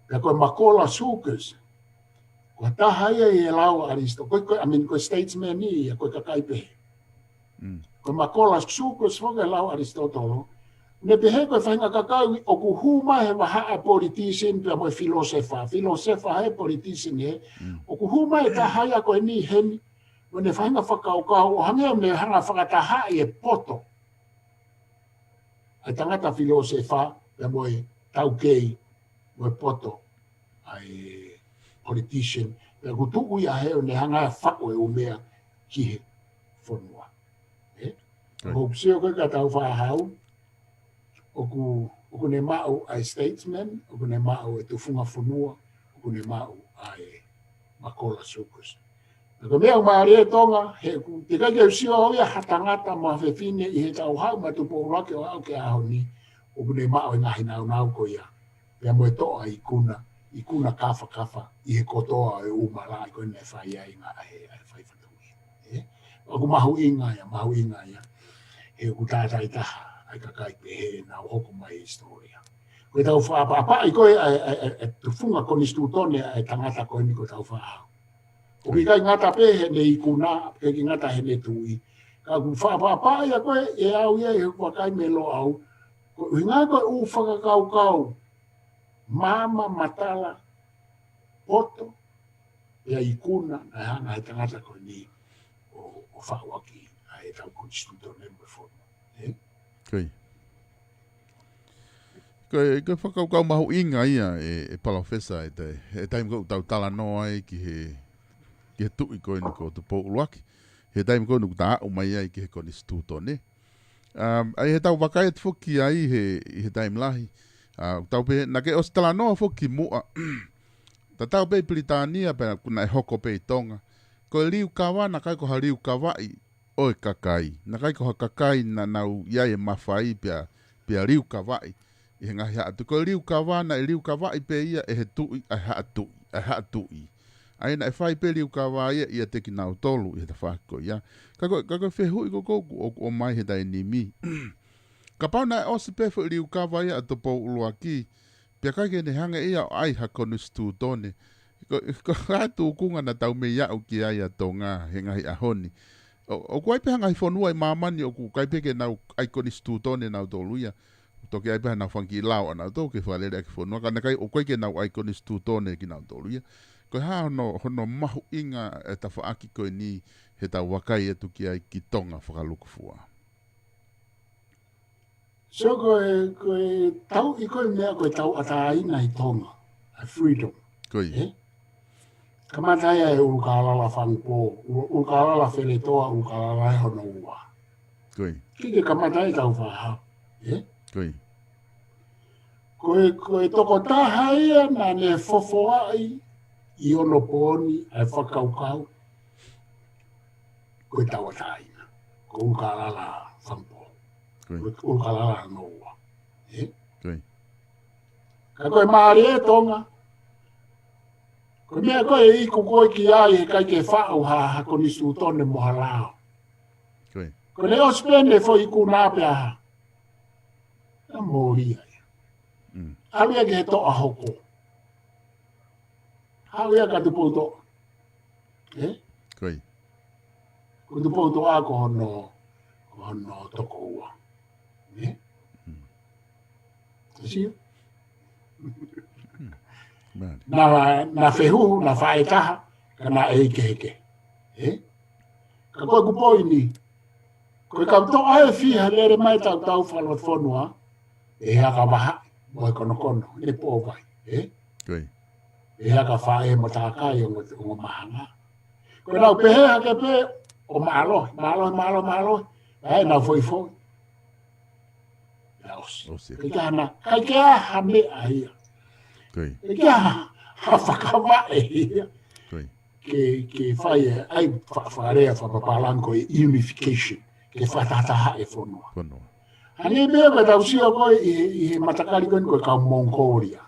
Pea ko e Makola Sukas, ko e taha ia ʻi he lao ʻa ʻAlisitōtolo, ko e, ko e, I mean, ko e statesman ia, ko e kakai pehē. Mm. Ko e Makola Sukas foki ʻi he lao ʻa ʻAlisitōtolo. Ne pehē ko e faʻahinga kakai ʻoku hū mai he vahaʻa politician pea mo e filōsefa. Filōsefa he politician he. Mm. ʻOku hū mai e taha ia ko eni heni. Mo ʻene faʻahinga fakakaukau ʻo hangē ʻoku ne hanga fakatahaʻi e poto ʻa e tangata filōsefa pea mo e taukei mo e poto ʻa e politician. Pea ʻoku tuʻu ia he ʻoku ne hanga ʻo faʻu e ʻū meʻa ki he fonua. Ē? Right. ʻOku ou sio ko ē kia Tāufaʻāhau, ʻoku, ʻoku ne maʻu ʻa e statesman, ʻoku ne maʻu e tufunga fonua, ʻoku ne maʻu ʻa e Makola Sukas. Ka ko e meʻa ʻoku mālie ʻe Tonga, he ʻoku teʻeki ai ke u sio au ia ha tangata mo ha fefine ʻi heʻetau haʻu mei Tupou ʻUluaki ʻo aʻu ki he ʻaho ni, ʻoku ne maʻu e ngaahi nāunau ko ia. Pea mo e toʻa ikuna, ikuna kafakafa, ʻi he kotoa e ʻū malaʻe ko ē naʻe fai ai ngaahi, ʻa e fai fakatauʻi. Ē? ʻOku mahuʻinga ia, mahuʻinga ia. He ʻoku tātāitaha ʻa e kakai pehē naʻa nau hoko mai he hisitōlia. Ko ʻetau fakaʻapaʻapaʻi ko ē ʻa e, ʻa e, ʻa e, ʻa e tufunga konisitūtone ʻa e tangata ko eni ko Tāufaʻāhau. ʻOku ʻikai ngata pē heʻene ikuna, ʻikai ke ngata heʻene tuʻi. Ka ʻoku fakaʻapaʻapaʻi ia ko ē ʻe au ia ʻi heʻeku vakai mei Loʻau. Ko e ʻuhinga ko e ʻū fakakaukau maama, matala, poto, pea ikuna, naʻe hanga he tangata ko eni ʻo, ʻo faʻu ʻaki ʻa ʻetau konisitūtone mo e fonua. Ē? Ko ia. Ko e, ko e fakakaukau mahuʻinga ia ʻe, ʻe Palōfesa ʻi he, he taimi ko ē ʻoku tau talanoa ai ki he, ki he tuʻi ko eni ko Tupou ʻUluaki. He taimi ko ē ʻoku ta aʻu mai ai ki he konisitūtone. Um, ʻa ia heʻetau vakai atu foki ai he, ʻi he taimi lahi. Uh, tau pehē, naʻa ke ʻosi talanoa foki muʻa. Tatau pē ʻi Pilitānia pea naʻe hoko pē ʻi Tonga. Ko e liukava, naʻe ʻikai ko ha liukavaʻi ʻo e kakai. Naʻe ʻikai ko ha kakai naʻa nau ʻi ai e mafai pea, pea liukavaʻi ʻi he ngaahi haʻa tuʻi. Ko e liukava, naʻe liukavaʻi pē ia ʻe he tuʻi, ʻa e haʻa tuʻi, ʻa e haʻa tuʻi. ʻA ia naʻe fai pē liukava ia ʻiate kinautolu ʻi he tafaʻaki ko ia. Ka ko, ka ko e fehuʻi ko ē ʻoku, ʻoku ʻomai he taimi ni. Kapau naʻe ʻosi pē foʻi liukava ia ʻa Tupou ʻUluaki, pea ʻikai ke ne hanga ia ʻo ʻai ha konisitūtone. Ko, ko e hā e tūkunga naʻa tau mei aʻu ki ai ʻa Tonga he ngaahi ʻaho ni? ʻO, ʻoku ʻi ai pē ha ngaahi fonua ʻi māmani ʻoku ʻikai pē ke nau ʻai konisitūtone nautolu ia. Toki ʻi ai pē ha nau fanga kiʻi lao ʻanautolu ke fakalele ʻaki e fonua. Ka naʻe ʻikai, ʻoku ʻikai ke nau ʻai konisitūtone kinautolu ia. Ko e hā hono, hono mahuʻinga e tafaʻaki ko eni heʻetau vakai atu ki ai ki Tonga fakalukufua? So ko e, ko e tau, ʻi ko e meʻa ko e tauʻatāina ʻi Tonga, ʻa e freedom. Ko ia. Ē? Kamata ia ʻi he ʻUlukālala Fangupō, ʻu-, ʻUlukālala Feletoa, ʻUlukālala ʻe hono ua. Ko ia. ʻIkai ke kamata ia ʻi Taufaʻahau. Ē? Ko ia. Ko e, ko e tokotaha ia naʻa ne fofoaʻi ʻi onopooni ʻa e fakakaukau ko e tauʻatāina. Ko ʻUlukālala Fangupō. Ko ia. Ko ʻUlukālala hono ua. Ē? Ko ia. Ka ko e mālie ʻa Tonga, ko e meʻa ko ē ʻe iku ko ē ki ai heʻikai ke faʻu ha, ha konisitūtone mo ha lao. Ko ia. Ko ʻene ʻosi pē ʻene foʻi ikuna pea hā. Naʻe mōlia ia. Mm. ʻAlu ia ki he toʻa hoko. Haʻu ia kia Tupoutoʻa. Ē? Ko ia. Ko Tupoutoʻa ko hono, ko hono tokoua. Ē? Mm. Sio? Mm. Mālie. Naʻa, naʻa fehuhu, naʻa faʻē taha, ka naʻe ʻi he kehekehe. Ē? Ka ko ʻeku poini, ko e kau toʻa ʻe fiha lele mai tautau fakalotofonua, ʻe haka vahaʻi mo e konokono, ʻene pō vai, ē? Ko ia. ʻE haka faʻē mo tākai ʻo ongo, ongo mahanga. Ko ʻenau pehē hake pē ʻo mālohi, mālohi, mālohi, mālohi, ʻa ʻenau foʻi foʻi. Ia ʻosi. ʻOsi. ʻIkai ke ʻi ai hano, ʻikai ke ʻi ai ha meʻa ia. Ko ia. ʻIkai ke ʻi ai ha, ha fakavaʻe ia. Ko ia. Ke, ke fai e, ʻai fa-, fakalea fakapapālangi ko e unification. Ke fakatahatahaʻi e fonua. Fonua. Hangē pē ko ʻetau sio ko ē ʻi, ʻi he matakali ko eni ko e kau Mongolia.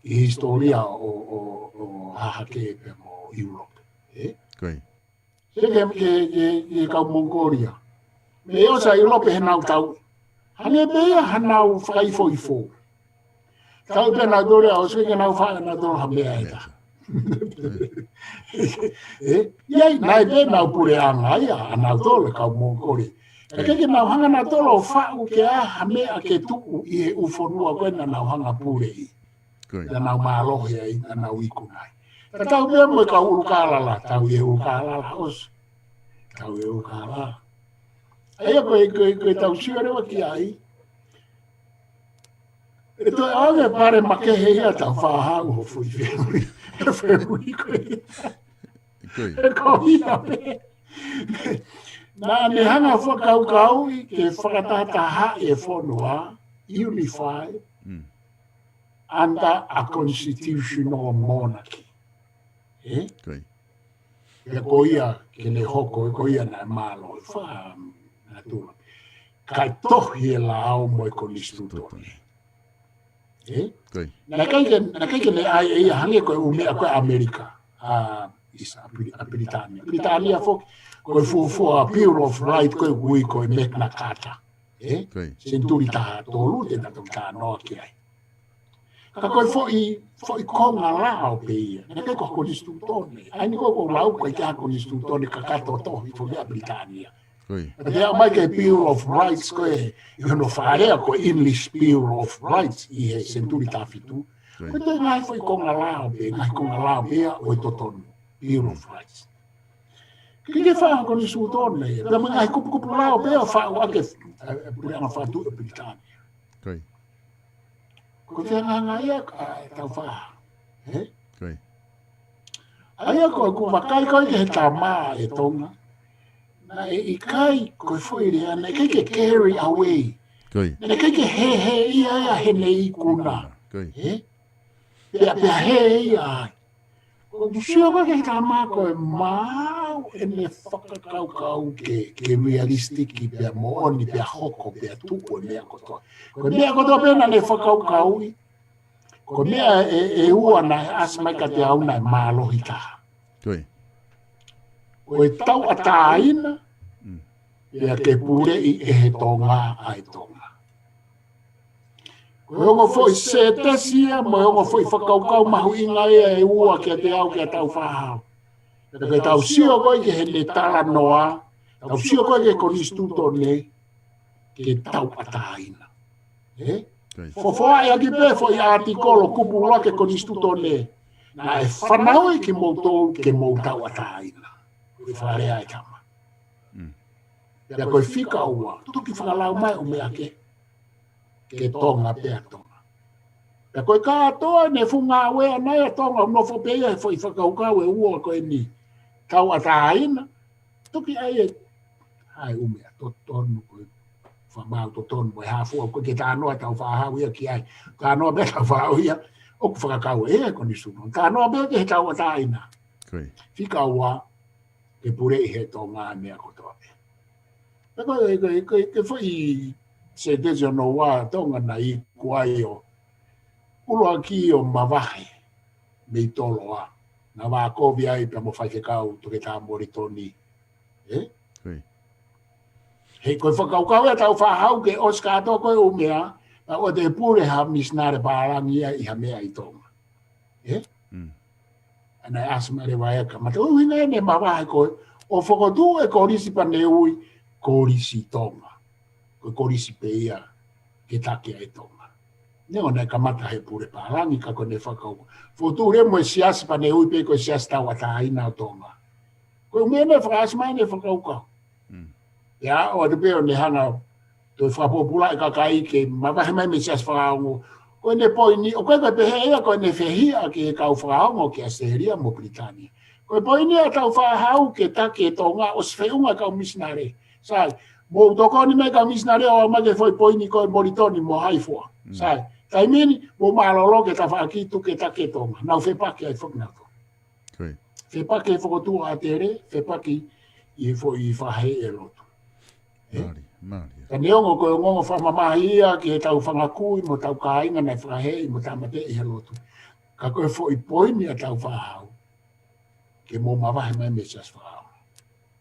ʻI he hisitōlia ʻo, ʻo, ʻo Hahake pea mo ʻIulope. Ē? Ko ia. Ke, ke, ke, ke, ke kau Mongolia. Mei ʻosi ʻa ʻIulope heʻenau tau. Hangē pē ia hanau fakaifoifo. Tau pē nautolu ʻo ʻosi ke nau faʻē nautolu ha meʻa ʻe taha. Ē? ʻI ai, naʻe pē nau puleʻanga ia, ʻa nautolu e kau Mongolia. Ka ʻikai ke nau hanga nautolu ʻo faʻu ke ʻi ai ha meʻa ke tuʻu ʻi he ʻū fonua ko ē naʻa nau hanga puleʻi. Ko ia. Naʻa nau mālohi ai, naʻa nau ikuna ai. Ka tau pē mo e kau ʻUlukālala, tau ʻi he ʻUlukālala ʻosi. Tau ʻi he ʻUlukālala. ʻA ia ko e, ko e, ko ʻetau sio leva ki ai. ʻE toe ʻoange pale makehe ia Taufaʻahau ho fui feui. Feui ko ia. Ko ia. ʻE ko ia pē. Naʻa ne hanga fakakaukauʻi ke fakatahatahaʻi e fonua, unify, Mm. under a constitutional monarchy. Ē? Ko ia. Pea ko ia ke ne hoko, ko ia naʻe mālohi, fa, naʻe tula. Kae tohi e lao mo e konisitūtone. Ē? Ko ia. Naʻe ʻikai ke, naʻe ʻikai ke ne ʻai ʻe ia hangē ko e ʻū meʻa ko ē ʻAmelika. ʻA, ʻisa, ʻa Pili-, ʻa Pilitānia. Pilitānia foki, ko e fuofua Bill of Rights, ko e ui ko e Magna Carta. Ē? Ko ia. Senituli taha tolu, te tau talanoa ki ai. Ka ko e foʻi, foʻi konga lao pē ia. Naʻe ʻikai ko ha konisitūtone. ʻA eni ko ē ʻoku lau ko e ʻikai ha konisitūtone kakato tohi foki ʻa Pilitānia. Ko ia. Pea te aʻu mai ki he Bill of Rights ko ē, ʻi hono fakalea ko e English Bill of Rights ʻi he senituli taha fitu. Ko ia. Ko e toe ngaahi foʻi konga lao pē, ngaahi konga lao pē ia ʻo e totonu. Bill of Rights. ʻIkai ke faʻa ha konisitūtone, pea mo e ngaahi kupukupu lao pē ia ʻo faʻu ʻaki e, e, e puleʻanga fakatuʻi ʻo Pilitānia. Ko ia. Ko e fehangahangai ia ʻa e Taufaʻahau. Ē? Ko ia. ʻA ia ko ʻeku vakai ko ē ki he tama ʻe Tonga. Naʻe ʻikai ko e foʻi lea, naʻe ʻikai ke carry away. Ko ia. Naʻe ʻikai ke hēhē ia ia heʻene ikuna. Ko ia. Ē? Pea, pea hē ia ai. Ko ʻeku sio ko ē ki he tama ko e maau ʻene fakakaukau ke, ke realistic pea moʻoni pea hoko pea tuʻu e meʻa kotoa. Ko e meʻa kotoa pē naʻa ne fakakaukauʻi. Ko e meʻa ʻe, ʻe ua naʻe ʻasi mai kiate au naʻe mālohi taha. Ko e tauʻatāina, pea ke puleʻi ʻe he Tonga ʻa e Tonga. Ko e ongo foʻi sētesi ia, mo e ongo foʻi fakakaukau mahuʻinga ia ʻe ua kiate au, kiate Tāufaʻāhau. Pea ke tau sio ko ē ki heʻene talanoa, tau sio ko ē ki he konisitūtone, ke tauʻatāina. Ē? Fofoaʻi ʻaki pē foʻi ʻātikolo kupu ʻuluaki e konisitūtone. Naʻe fanauʻi kimoutolu ke mou tauʻatāina. Ko e fakalea ʻa e tama. Pea ko e fika ua, toki fakalau mai ʻū meʻa ke, ke Tonga pea Tonga. Pea ko e kātoa ʻene fuʻu ngāue ʻana ia Tonga, ʻoku nofo pē ia he foʻi fakakaukau ʻe ua ko eni. Tauʻatāina, toki ʻai e, ʻai ʻū meʻa totonu, ko e fakamaau totonu, mo e hā fua, ko e ke talanoa Tāufaʻāhau ia ki ai. Talanoa pē Tāufaʻāhau ia, ʻoku fakakau ʻe he konisitūtone. Talanoa pē ki he tauʻatāina. Fika ua, ke puleʻi ʻe he Tonga ʻa e meʻa kotoa pē. Pea ko e, ko e, ko e, ko e foʻi sētesi hono ua Tonga naʻe iku ai ʻo ʻuluaki ʻo mavahe mei Toloa. Naʻa vākovi ai pea mo Faifekau Toketā Molitoni. Ē? He ko e fakakaukau ia Tāufaʻāhau ke ʻosi kātoa ko ē ʻū meʻa, pea ʻoua te pule ha misinale pālangi ia ʻi ha meʻa ʻi Tonga. Ē? ʻA naʻe ʻasi mai leva ia kamata. ʻUhinga ʻene mavahe ko ē, ʻo fokotuʻu e Kolisi Paneui, Kolisi Tonga. Ko e kolisi pē ia ke taki ai Tonga. Neongo naʻe kamata he pule pālangi ka ko ʻene fakakaukau. Fokotuʻu leva mo e Siasi Paneui pē ko e siasi tauʻatāina ʻo Tonga. Ko e ʻū meʻa naʻe fakaʻasi mai ʻene fakakaukau. Ia, ʻoatu pē ʻo ne hanga toe fakapōpulaʻi e kakai ke mavahe mai mei he siasi fakaongo. Ko ʻene poini, ʻoku ʻikai ko e pehē ia ko ʻene fehiʻa ki he kau fakaongo ki ʻAositelēlia mo Pilitānia. Ko e poini ʻa Tāufaʻāhau ke taki e Tonga ʻosi feʻunga e kau misinale. Sai, mou tokoni mai kau misinale ʻo aʻu mai ki he foʻi poini ko ē Molitoni mo Haifua. Sai, taimi ni, mou mālōlō ke tafaʻaki tuku ke taki e Tonga. Nau fepaki ai foki nautolu. Fepaki he fokotuʻu ʻātele, fepaki ʻi he foʻi fakaheeʻi e lotu. Ē? Ka neongo ko e ongoongo fakamamahi ia ki heʻetau fanga kui mo ʻetau kāinga naʻe fakaheeʻi mo tāmateʻi he lotu. Ka ko e foʻi poini ʻa Tāufaʻāhau. Ke mou mavahe mai mei he siasi fakaongo.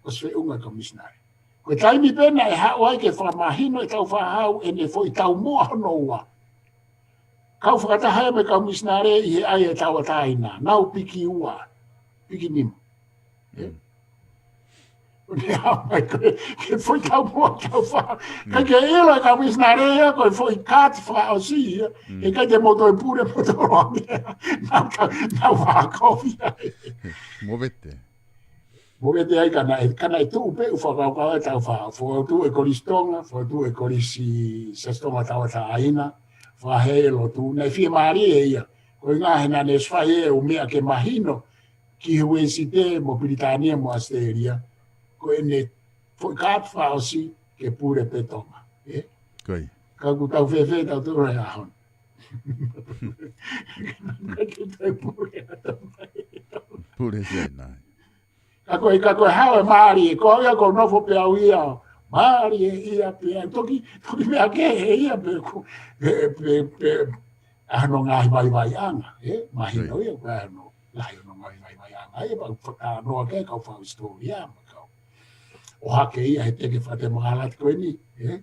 ʻOsi feʻunga e kau misinale. Ko e taimi pē naʻe haʻu ai ke fakamahino ʻe Tāufaʻāhau ʻene foʻi taumuʻa hono ua. Kau fakataha ia mo e kau misinale ʻi he ʻai e tauʻatāina. Nau piki ua. Piki nima. Ē? ʻO ne haʻu mai ko e, ke foʻi taumuʻa Tāufaʻāhau. Ka ke ʻilo e kau misinale ia, ko e foʻi kaati fakaʻosi ia. ʻIkai te mou toe pule mo tolo ange. Nau ka, nau vākovi ai. Movete. Movete ai ka naʻe, ka naʻe tuʻu pē ʻū fakakaukau ʻa Tāufaʻāhau. Fokotuʻu e Kolisi Tonga, fokotuʻu e Kolisi Siasi Tonga Tauʻatāina, fakaheeʻi e lotu, naʻe fiemālie ia. Ko e ʻuhinga he naʻa ne ʻosi fai e ʻū meʻa ke mahino ki he Uēsite mo Pilitānia mo ʻAositelēlia. Ko ʻene foʻi kaati fakaʻosi ke pule pē Tonga. Ē? Ka ʻoku tau fēfē tautolu he ʻaho ni? Ka ke tau pule ʻa Tonga. Pule sia nai. Ka ko e, ka ko e hao e mālie, ko au ia ko e nofo pē au ia, mālie ia pē, toki, toki meʻa kehe ia pē, ko, pē, pē, pē, ʻa hono ngaahi vaivaiʻanga, ē, mahino ia, ko e ʻa hono, lahi hono ngaahi vaivaiʻanga, ē, pea u fakanoa ke kau fau hisitōlia, mo kau. ʻO hake ia he teke fakatemokalati ko eni, ē?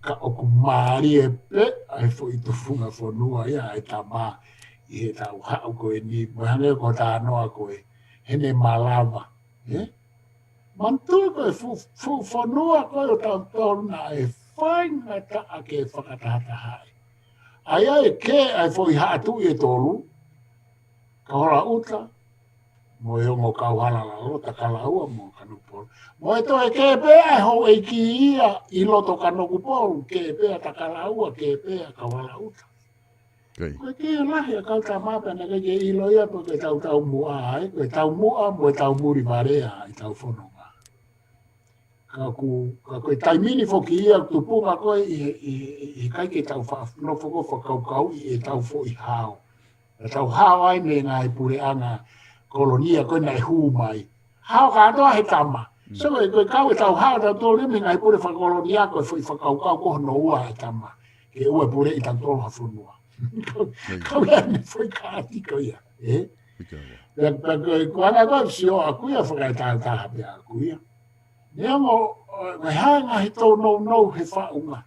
Ka ʻoku mālie pē, ʻa e foʻi tufunga fonua ia, ʻa e tama, ʻi heʻetau haʻu ko eni, mo e hangē ko e talanoa ko ē, heʻene malava, ē? Manatuʻi ko e fuʻu, fuʻu fonua ko ē ʻo tautolu naʻe faingataʻa ke fakatahatahaʻi. ʻA ia ʻe kē ʻa e foʻi haʻa tuʻi ʻe tolu, Kauhalaʻuta, mo e ongo kauhala Lalota, Kalaua mo Kanokupolu. Mo e toe kē pē ʻa e houʻeiki ia ʻi loto Kanokupolu, kē pē ʻa Takalaua, kē pē ʻa Kauhalaʻuta. Ko e kē lahi ʻa e kau tama pea naʻe ʻikai ke ʻilo ia pe ko e tautaumuʻa ai, ko e taumuʻa mo e taumulivalea ʻi heʻetau fononga. Ka ʻoku, ka ko e taimi ni foki ia tupunga ko ē ʻi he, ʻi he, ʻi he ʻikai ke tau fa-, nofo ko ē fakakaukauʻi ʻetau foʻi hao. ʻEtau hao ai mei he ngaahi puleʻanga kolonia ko ē naʻe hū mai. Hao kātoa he tama. So ko e, ko e kau ʻetau hao tautolu mei he ngaahi pule fakakolonia ko e foʻi fakakaukau ko hono ua e tama. Ke ʻoua ʻe puleʻi tautolu ha fonua. Kau ia mei he foʻi kaati ko ia. Ē? Pea, pea ko e, ko e anga ko ē ʻeku sio ʻaʻaku ia fakatāutaha pē ʻaʻaku ia. Neongo, ʻe, ʻe hanga he tōnounou he faʻunga.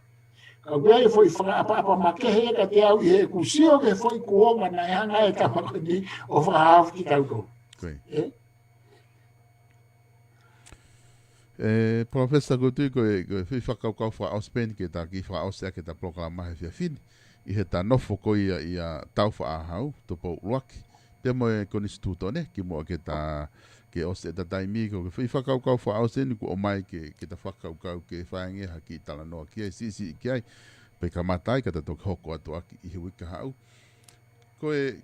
Ka ʻoku ʻi ai e foʻi fakaʻapaʻapa makehe kiate au ʻi heʻeku sio ki he foʻi kuonga naʻe hanga ʻe he tama ko eni ʻo fakahaofi kitautolu. Ko ia. Ē? Ē, Professor, ʻoku ou tui ko e, ko e foʻi fakakaukau fakaʻosi pē eni ke ta kiʻi fakaʻosi ʻaki ʻeta polokalama he efiafi ni. ʻI heʻeta nofo ko ia ʻia Tāufaʻāhau, Tupou ʻUluaki, pea mo e Konisitūtone, kimuʻa ke ta, ke ʻosi ʻeta taimi, ko e foʻi fakakaukau fakaʻosi eni kuo ʻomai ke, ke ta fakakaukau ke fai ange ha kiʻi talanoa ki ai, siʻisiʻi ki ai, pea kamata ai ka ta toki hoko atu ʻaki ʻi he uike kahaʻu. Ko e,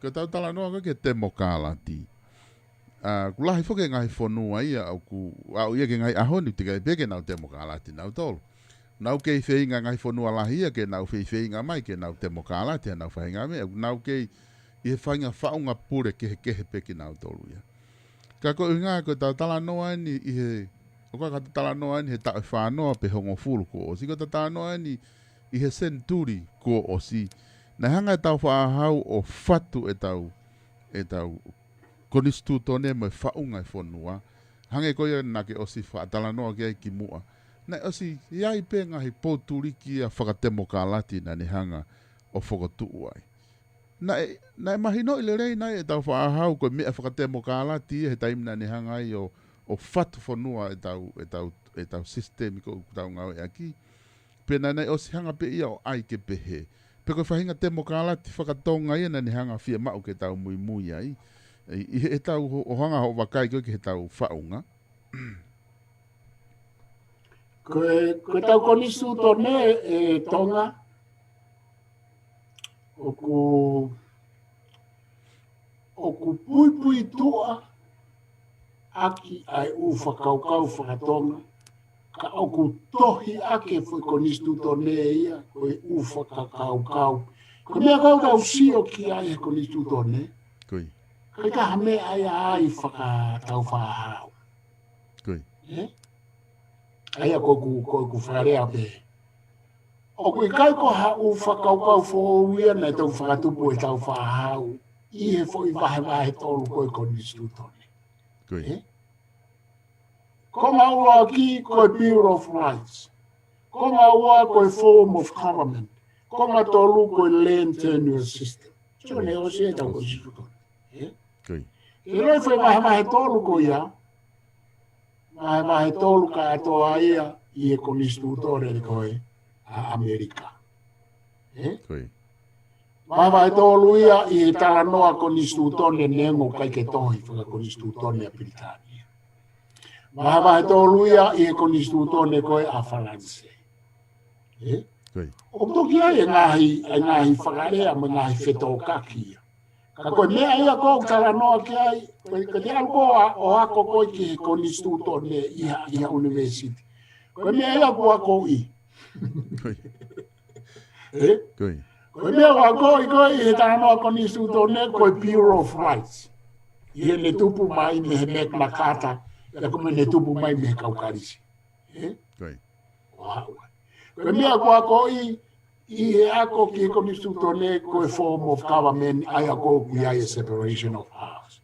ko ʻetau talanoa ko ē ki he temokalati. ʻA, ʻoku lahi foki e ngaahi fonua ia, ʻoku, ʻa, ʻoku ʻi ai ki he ngaahi ʻaho ni, teʻeki ai pē ke nau temokalati nautolu. Nau kei feinga ngaahi fonua lahi ia, ke nau feifeinga mai, ke nau temokalati, ʻenau faʻahinga meʻa, ʻoku nau kei ʻi he faʻahinga faʻunga pule kehekehe pē kinautolu ia. Ka ko e ʻuhinga ko ʻetau talanoa eni ʻi he, ʻoku ʻikai ke ta talanoa eni he taʻu ʻe fānoa pe hongofulu kuo ʻosi, ko ʻetau talanoa eni ʻi he senituli kuo ʻosi. Naʻe hanga ʻe Tāufaʻāhau ʻo fatu ʻetau, ʻetau konisitūtone mo e faʻunga e fonua. Hangē ko ia naʻa ke ʻosi fakatalanoa ki ai kimuʻa. Naʻe ʻosi ʻi ai pē ngaahi poutuliki ia fakatemokalati naʻa ne hanga ʻo fokotuʻu ai. Naʻe, naʻe mahinoʻi lelei nai ʻe Tāufaʻāhau ko e meʻa fakatemokalati ia he taimi naʻa ne hanga ai ʻo, ʻo fatu fonua ʻetau, ʻetau, ʻetau sisitemi ko ē ʻoku tau ngāueʻaki. Pea naʻe, naʻe ʻosi hanga pē ia ʻo ʻai ke pehē. Pea ko e faʻahinga temokalati fakatonga ia naʻa ne hanga fiemaʻu ke tau muimui ai. ʻI, ʻi heʻetau ʻo, ʻo hanga hoʻo vakai ko ē ki heʻetau faʻunga. Ko e, ko ʻetau konisitūtone ē Tonga, ʻoku, ʻoku puipuituʻa ʻaki ʻa e ʻū fakakaukau fakatonga, ka ʻoku tohi ʻaki e foʻi konisitūtone ia, ko e ʻū fakakaukau. Ko e meʻa ko ē ʻoku tau sio ki ai he konisitūtone, Ko ia. ʻikai ko ha meʻa ia ʻa Tāufaʻāhau. Ko ia. Ē? ʻA ia ko ʻeku, ko ʻeku fakalea pē. ʻOku ʻikai ko ha ʻū fakakaukau foʻou ia naʻe toki fakatupu ʻe Tāufaʻāhau ʻi he foʻi vahevahe ʻe tolu ko ē konisitūtone. Ko ia. Ē? Konga ua ki ko e Bill of Rights. Konga ua ko e form of government. Konga tolu ko e land tenure system. So ne ʻosi ʻetau konisitūtone. Ē? Ko ia. Ke loi foʻi vahevahe ʻe tolu ko ia. Vahevahe ʻe tolu kātoa ia ʻi he konisitūtone ko ē ʻa ʻAmelika. Ē? Ko ia. Vahevahe ʻe tolu ia ʻi he talanoa konisitūtone neongo ʻikai ke tohi fakakonisitūtone ʻa Pilitānia. Vahevahe ʻe tolu ia ʻi he konisitūtone ko ē ʻa Falanisē. Ē? Ko ia. ʻOku toki ʻi ai e ngaahi, e ngaahi fakalea mo e ngaahi fetōkaki ia. Ka ko e meʻa ia ko ē ʻoku talanoa ki ai, ko e, ko e te ʻalu ko ē ʻo, ʻo ako ko ē ki he konisitūtone ʻi ha, ʻi ha university. Ko e meʻa ia ʻoku akoʻi. Ko ia. Ē? Ko ia. Ko e meʻa ʻoku akoʻi ko ē ʻi he talanoa konisitūtone ko e Bill of Rights. ʻI heʻene tupu mai mei he Magna Carta, pea ko ʻene tupu mai mei he kau Kalisi. Ē? Ko ia. Ko e hā. Ko e meʻa ʻoku akoʻi ʻi he ako ki he konisitūtone ko e form of government, ʻa ia ko ē ʻoku ʻi ai e separation of powers.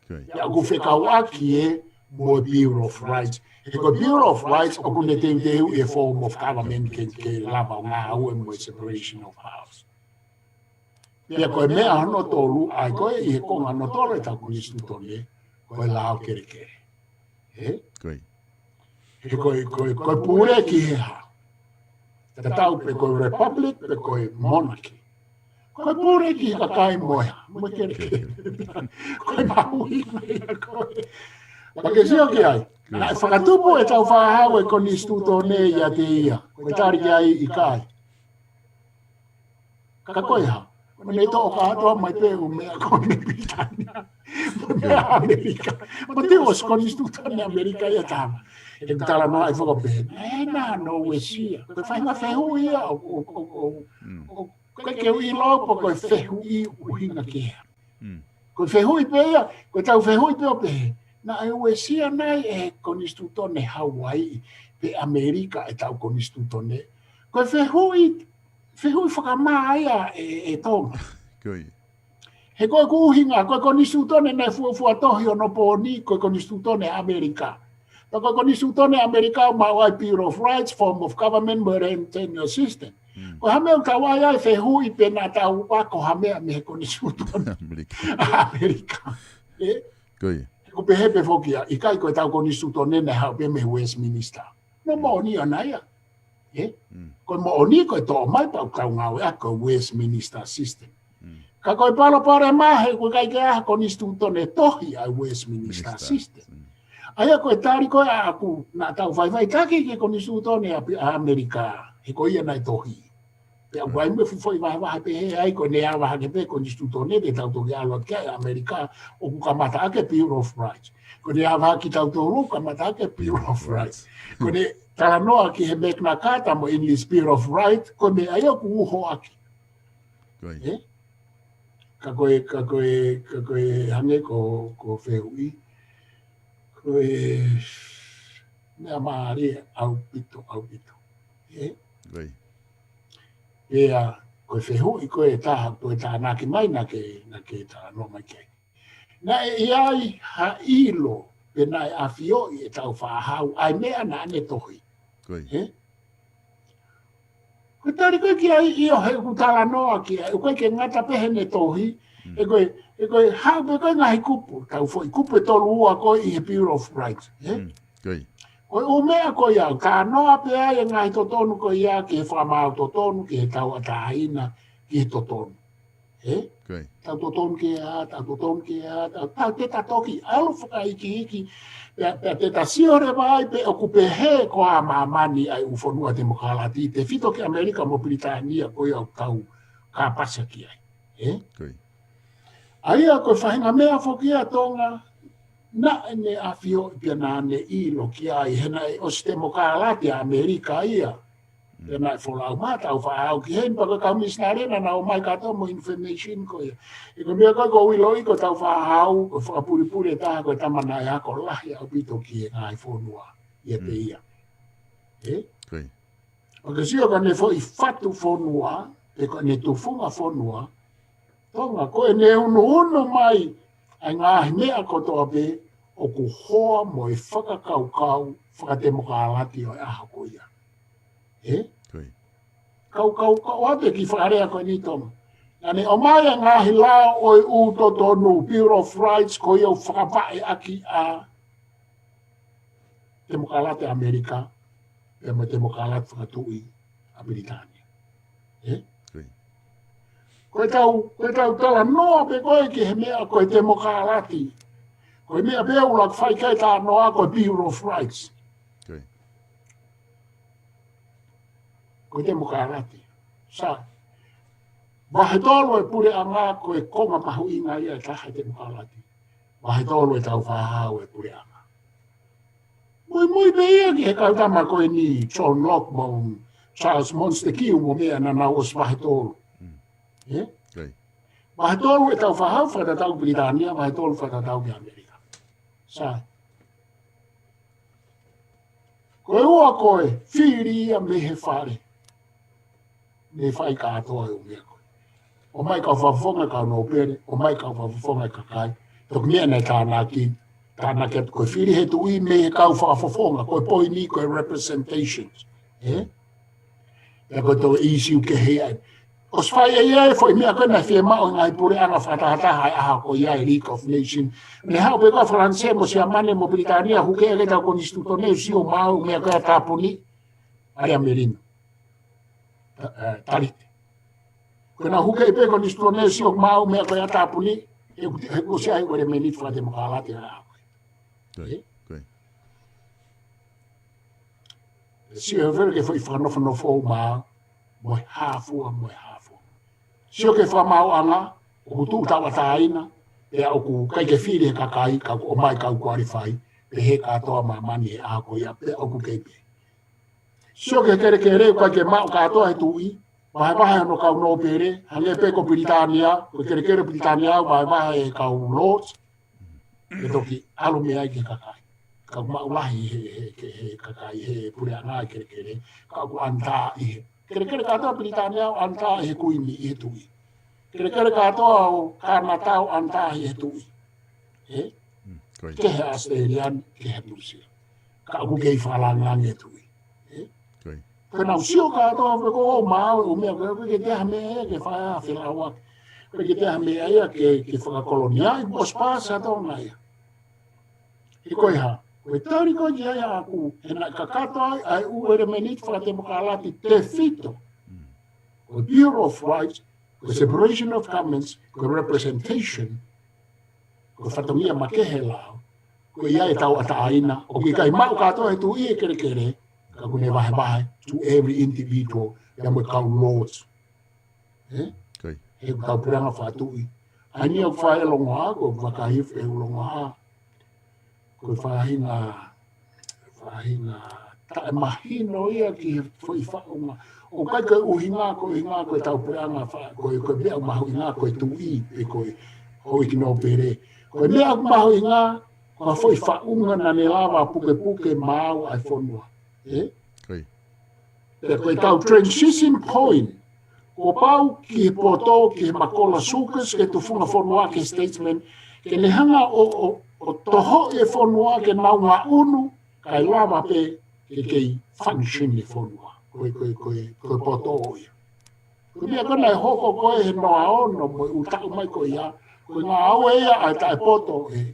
Ko ia. Pea ʻoku fekauʻaki ē mo e Bill of Rights. He ko e Bill of Rights ʻoku ne teuteuʻi e form of government ke, ke lava ʻo ngāue mo e separation of powers. Pea ko e meʻa hono tolu, ʻa ia ko ē ʻi he konga hono tolu ʻetau konisitūtone, ko e lao kelekele. Ē? Ko ia. He ko e, ko e, ko e pule ki he hā. Tatau pe ko e republic, pe ko e monarchy. Ko e pule ki he kakai mo e hā, mo e kelekele. Ko e mahuʻinga ia ko ē. Pea ke sio ki ai. Naʻe fakatupu ʻe Tāufaʻāhau e konisitūtone ʻiate ia. Ko e tali ki ai ʻikai. Ka ko e hā, ko ʻene toʻo kātoa mai pē ʻū meʻa ko ē mei Pilitānia. Mo e meʻa ʻAmelika. Mo e ʻosi konisitūtone ʻAmelika ia tama. ʻE talanoa ai fakapehē. Ē, naʻa nau uesia. Ko e faʻahinga fehuʻi ia ʻo, ʻo, ʻo, ʻo, Mm. ʻo, ko e ke ui lau pē ko e fehuʻi ʻuhinga ki he hā. Mm. Ko e fehuʻi pē ia, ko ʻetau fehuʻi pē ʻo pehē. Naʻe uesia nai e konisitūtone Hauaiʻi pe ʻAmelika ʻetau konisitūtone. Ko e fehuʻi, fehuʻi fakamā ia ē, ē Tonga. Ko ia. He ko e ʻuhinga, ko e konisitūtone naʻe fuofua tohi ʻo Nōpōni, ko e konisitūtone ʻAmelika. Pea ko e konisitūtone ʻAmelika ʻoku maʻu ai Bill of Rights, form of government, mo e land tenure system. Ko e hā e meʻa ʻoku tau ʻai ai fehuʻi pe naʻa tau ako ha meʻa mei he konisitūtone ʻAmelika. ʻAmelika. ʻE? Ko ia. He ʻoku pehē pē foki ia, ʻikai ko ʻetau konisitūtone naʻe haʻu pē mei Westminster. Nō moʻoni ʻana ia. ʻE? Ko e moʻoni ko e toʻo mai pea ʻoku tau ngāueʻaki ko e Westminster system. Ka ko e palopalema he ʻoku ʻikai ke ʻi ai ha konisitūtone tohi ʻa e Westminster system. ʻA ia ko e tali ko ē ʻaʻaku naʻa tau faʻifaʻitaki ki he konisitūtone ʻa ʻAmelika, he ko ia naʻe tohi. Pea ʻoku ʻi ai mo e fuʻu foʻi vahevahe pehē ai ko ʻene ava hake pē konisitūtone te tau toki ʻalu ki ai ʻAmelika ʻoku kamata ʻaki e Bill of Rights. Ko ʻene ava hake kitautolu ʻoku kamata ʻaki e Bill of Rights. Ko ʻene talanoa ki he Magna Carta mo e English Bill of Rights, ko e meʻa ia ʻoku uho ʻaki. ʻE? Ka ko e, ka ko e, ka ko e hangē ko, ko e fehuʻi. Ko e meʻa mālie ʻaupito, ʻaupito. ʻE? Pea, ko e fehuʻi ko ē ʻe taha, ko e tānaki mai naʻa ke, naʻa ke talanoa mai ki ai. Naʻe ʻi ai ha ʻilo, pe naʻe ʻafioʻi ʻe Tāufaʻāhau ʻa e meʻa naʻa ne tohi. ʻE? Ko e tali ko ē ki ai ʻio he ʻoku talanoa ki ai, ʻoku ʻikai ke ngata pē heʻene tohi, he ko e, he ko e haʻu pē ko ē ngaahi kupu, tau foʻi kupu ʻe tolu ua ko ē ʻi he Bill of Rights. ʻE? Ko e ʻū meʻa ko ia, talanoa pē ai e ngaahi totonu ko ia ki he fakamaau totonu, ki he tauʻatāina, ki he totonu. ʻE? Tau totonu ke ʻā, tau totonu ke ʻā, tau, tau te ta toki ʻalu fakaikiiki, pea, pea te ta sio leva ai pe ʻoku pehē ko ā māmani ʻa e ʻū fonua temokalati, tefito ki ʻAmelika mo Pilitānia ko ia ʻoku tau kāpasa ki ai. ʻE? ʻA ia ko e faʻahinga meʻa foki ia Tonga, naʻa ne ʻafioʻi pea naʻa ne ʻilo ki ai, he naʻe ʻosi temokalati ʻa ʻAmelika ia. Pea naʻe folau mai Tāufaʻāhau ki heni pea ko e kau misinale naʻa nau ō mai kātoa mo e information ko ia. ʻE ko e meʻa ko ē ʻoku ou ʻiloʻi ko Tāufaʻāhau, ko e fakapulipuli ʻe taha ko e tama naʻe ako lahi ʻaupito ki he ngaahi fonua ʻiate ia. ʻE? Pea ke sio ko ʻene foʻi fatu fonua, pe ko ʻene tufunga fonua, Tonga, ko ʻene unuunu mai ʻa e ngaahi meʻa kotoa pē ʻoku hoa mo e fakakaukau fakatemokalati ʻo e ʻaho ko ia. ʻE? Kaukau, kau atu e kiʻi fakalea ko eni Tonga. Naʻa ne ʻomai ʻa e ngaahi lao ʻo e ʻū totonu, Bill of Rights, ko ia ʻoku fakavaʻe ʻaki ʻa temokalati ʻAmelika, pea mo e temokalati fakatuʻi ʻa Pilitānia. ʻE? Ko ʻetau, ko ʻetau talanoa pē ko ē ki he meʻa ko e temokalati. Ko e meʻa pē ʻoku laku fai ki ai talanoa ko e Bill of Rights. Ko e temokalati. Sai. Vahe tolu e puleʻanga ko e konga mahuʻinga ia ʻe taha e temokalati. Vahe tolu e Tāufaʻāhau e puleʻanga. Muimui pē ia ki he kau tama ko eni John Locke mo Charles Montesquieu mo meʻa naʻa nau ʻosi vahe tolu. ʻE? Vahe tolu e Tāufaʻāhau fakatatau Pilitānia, vahe tolu fakatatau ki ʻAmelika. Sai. Ko e ua ko e fili ia mei he fale. Ne fai kātoa e ʻū meʻa ko ē. ʻOmai kau fakafofonga kau nōpele, ʻomai kau fakafofonga e kakai. Toki meʻa naʻe tānaki, tānaki atu ko e fili he tuʻi mei he kau fakafofonga, ko e poini, ko e representations. ʻE? Pea ko e toe ʻīsiu kehe ai. ʻOsi fai ʻe ia e foʻi meʻa ko ē naʻe fiemaʻu e ngaahi puleʻanga fakatahataha ʻi he ʻaho ko ia e League of Nations. Ne haʻu pē ko ē Falanisē mo Siamane mo Pilitānia, huke ʻa e tau konisitūtone, sio maʻu meʻa ko ē ʻa tāpuni. ʻAi ʻa Melino. Talite. Ko ʻena huke pē konisitūtone, sio maʻu meʻa ko ē ʻa tāpuni, he ʻoku ʻosi ʻi ai ko e ʻelemēniti fakatemokalati ʻa e ʻaho ko ē. Sio he vele ke foʻi fakanofonofo ʻo maau, mo e hā fua, mo e hā fua. Sio ki he fakamaauʻanga, ʻoku tuʻu tauʻatāina, pea ʻoku ʻikai ke fili he kakai, ka ʻoku ʻomai kau kualifai, pehē kātoa māmani he ʻaho ko ia, pea ʻoku kei pē. Sio ki he kelekele, ʻoku ʻikai ke maʻu kātoa he tuʻi, vahevahe hono kau nōpele, hangē pē ko Pilitānia, ko e kelekele Pilitānia, vahevahe e kau Lords, ʻe toki ʻalu mei ai ki he kakai. Ka ʻoku maʻu lahi he, he, he, he kakai, he puleʻanga e kelekele, ka ʻoku ʻanitā ʻi he. Kelekele kātoa Pilitānia ʻoku ʻanitā ʻi he kuini, ʻi he tuʻi. Kelekele kātoa ʻo Kānata ʻoku ʻanataha ʻe he tuʻi. Ē? Ke he ʻAositelēlia, ke he Nuʻusila. Ka ʻoku kei fakalāngilangi e tuʻi. Ē? Ko e nau sio kātoa pe ko e maau e ʻū meʻa ko ē, ʻoku ʻikai ke toe ʻi ai ha meʻa ia ke fai ha felāuaki. ʻOku ʻikai ke toe ʻi ai ha meʻa ia ke, ke fakakolonia, ʻi ʻosi pāsa Tonga ia. He ko e hā, ko e tali ko ē ki ai ʻaʻaku, he naʻe kakato ai ʻa e ʻū ʻelemēniti fakatemokalati tefito. Ko e Bill of Rights, ko e separation of governments, ko e representation, ko e fatongia makehe lao, ko ia ʻe tauʻatāina, ʻoku ʻikai maʻu kātoa ʻe he tuʻi e kelekele, ka ʻoku ne vahevahe to every individual, pea mo e kau lords. Ē? He ʻoku tau puleʻanga fakatuʻi. ʻA ia ʻoku fai e longoaʻa, ko e vakai he ʻū longoaʻa. Ko e faʻahinga, faʻahinga taʻemahino ia ki he foʻi faʻunga. ʻOku ʻikai ko e ʻuhinga, ko e ʻuhinga, ko e tau puleʻanga fa-, ko e, ko e meʻa mahuʻinga, ko e tuʻi, pe ko e houʻeiki nōpele. Ko e meʻa mahuʻinga, ko e foʻi faʻunga naʻa ne lava pukepuke maau ʻa e fonua. Ē? Pea ko e tau transition point, kuo pau ki he poto, ki he makola Sucres, ki he tufunga fonua, ki he statesman, ke ne hanga ʻo, ʻo, ʻo toho e fonua, ke nau ngaʻunu, kae lava pē ke kei function e fonua. Ko e, ko e, ko e, ko e poto ia. Ko e meʻa ko ē naʻe hoko ko ē he noa ono mo e ʻū taʻu mai ko ia, ko e ngāue ia ʻa e taʻepoto ʻe,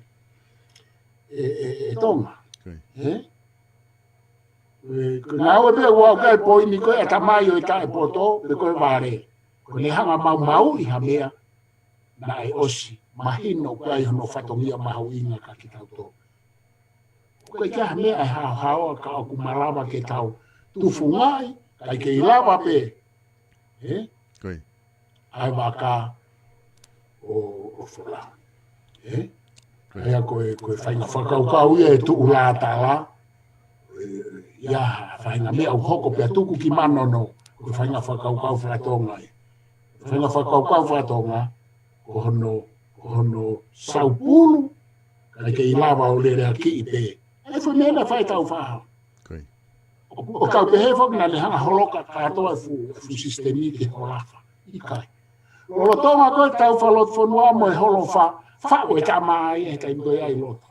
ʻe, ʻe, ʻe Tonga. Ē? Ē, ko e ngāue pē ʻoku ʻi ai e poini ko ē ʻatamai ʻo e taʻepoto, pe ko e vale. Ko ʻene hanga maumauʻi ha meʻa, naʻe ʻosi mahino ko e ʻi ai hono fatongia mahuʻinga kia kitautolu. ʻOku ʻikai ke ʻi ai ha meʻa ʻe haohaoa ka ʻoku malava ke tau tufungaʻi, kae kei lava pē. Ē? ʻA e vaka ʻo, ʻo fola. Ē? ʻA ia ko e, ko e faʻahinga fakakaukau ia ʻe tuʻu lātala. Ē, ʻi ai ha faʻahinga meʻa ʻoku hoko pea tuku ki manono. Ko e faʻahinga fakakaukau faka-Tonga ia. Faʻahinga fakakaukau faka-Tonga, ko hono, ko hono saupulu, kae kei lava ʻo lele ʻaki pē. ʻA e foʻi meʻa naʻe fai ʻe Tāufaʻāhau. ʻO, ʻo kau pehē foki naʻa ne hanga holoka kātoa e fuʻu, fuʻu sisitemi ke holofa. ʻIkai. Lolotonga ko ē tau fakalotofonua mo e holofa, faʻu e tama ia he taimi ko ia ʻi loto.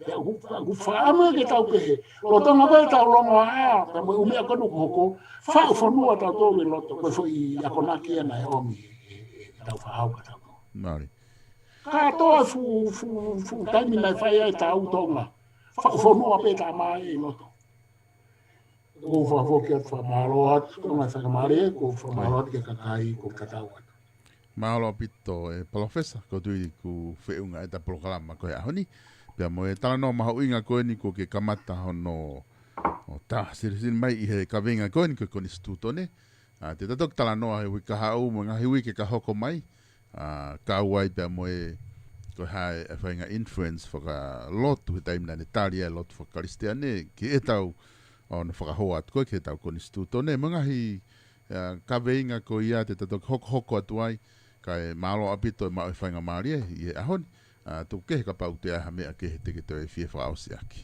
Pea ʻoku, ʻoku fakaʻamu ke tau pehē. Lolotonga ko ē tau longoaʻa, pea mo e ʻū meʻa ko ē ʻoku hoko, faʻu fonua tautolu ʻi loto, ko e foʻi akonaki ia naʻe ʻomi ʻe, ʻe, ʻe Tāufaʻāhau kia tautolu. Mālie. Kātoa e fuʻu, fuʻu, fuʻu taimi naʻe fai ai e tau Tonga. Faʻu fonua pē tama ʻi loto. ʻOku ou fakafoki atu e fakamālō atu, Tonga, fakamālō, ʻoku ou fakamālō atu ki he kakai kuo tatau atu. Mālō ʻaupito ē Palōfesa, ʻoku ou tui kuo feʻunga ʻeta polokalama ko e ʻaho ni. Pea mo e talanoa mahuʻinga ko eni kuo ke kamata hono, ʻo tā silisili mai ʻi he kaveinga ko eni ko e Konisitūtone. ʻA, te ta toki talanoa he uike kahaʻu mo e ngaahi uike ka hoko mai. ʻA, kau ai pea mo e, ko e hā e faʻahinga influence fakalotu he taimi naʻa ne tali ai e lotu faka-Kalisitiane, ki heʻetau, ʻo ne fakahoa atu ko ē ki heʻetau Konisitūtone, mo e ngaahi, ʻa, kaveinga ko ia te ta toki hokohoko atu ai, kae mālō ʻaupito e maʻu e faingamālie ʻi he ʻaho ni, ʻa, tuku kehe kapau ʻoku ʻi ai ha meʻa kehe te ke toe fie fakaʻosi ʻaki.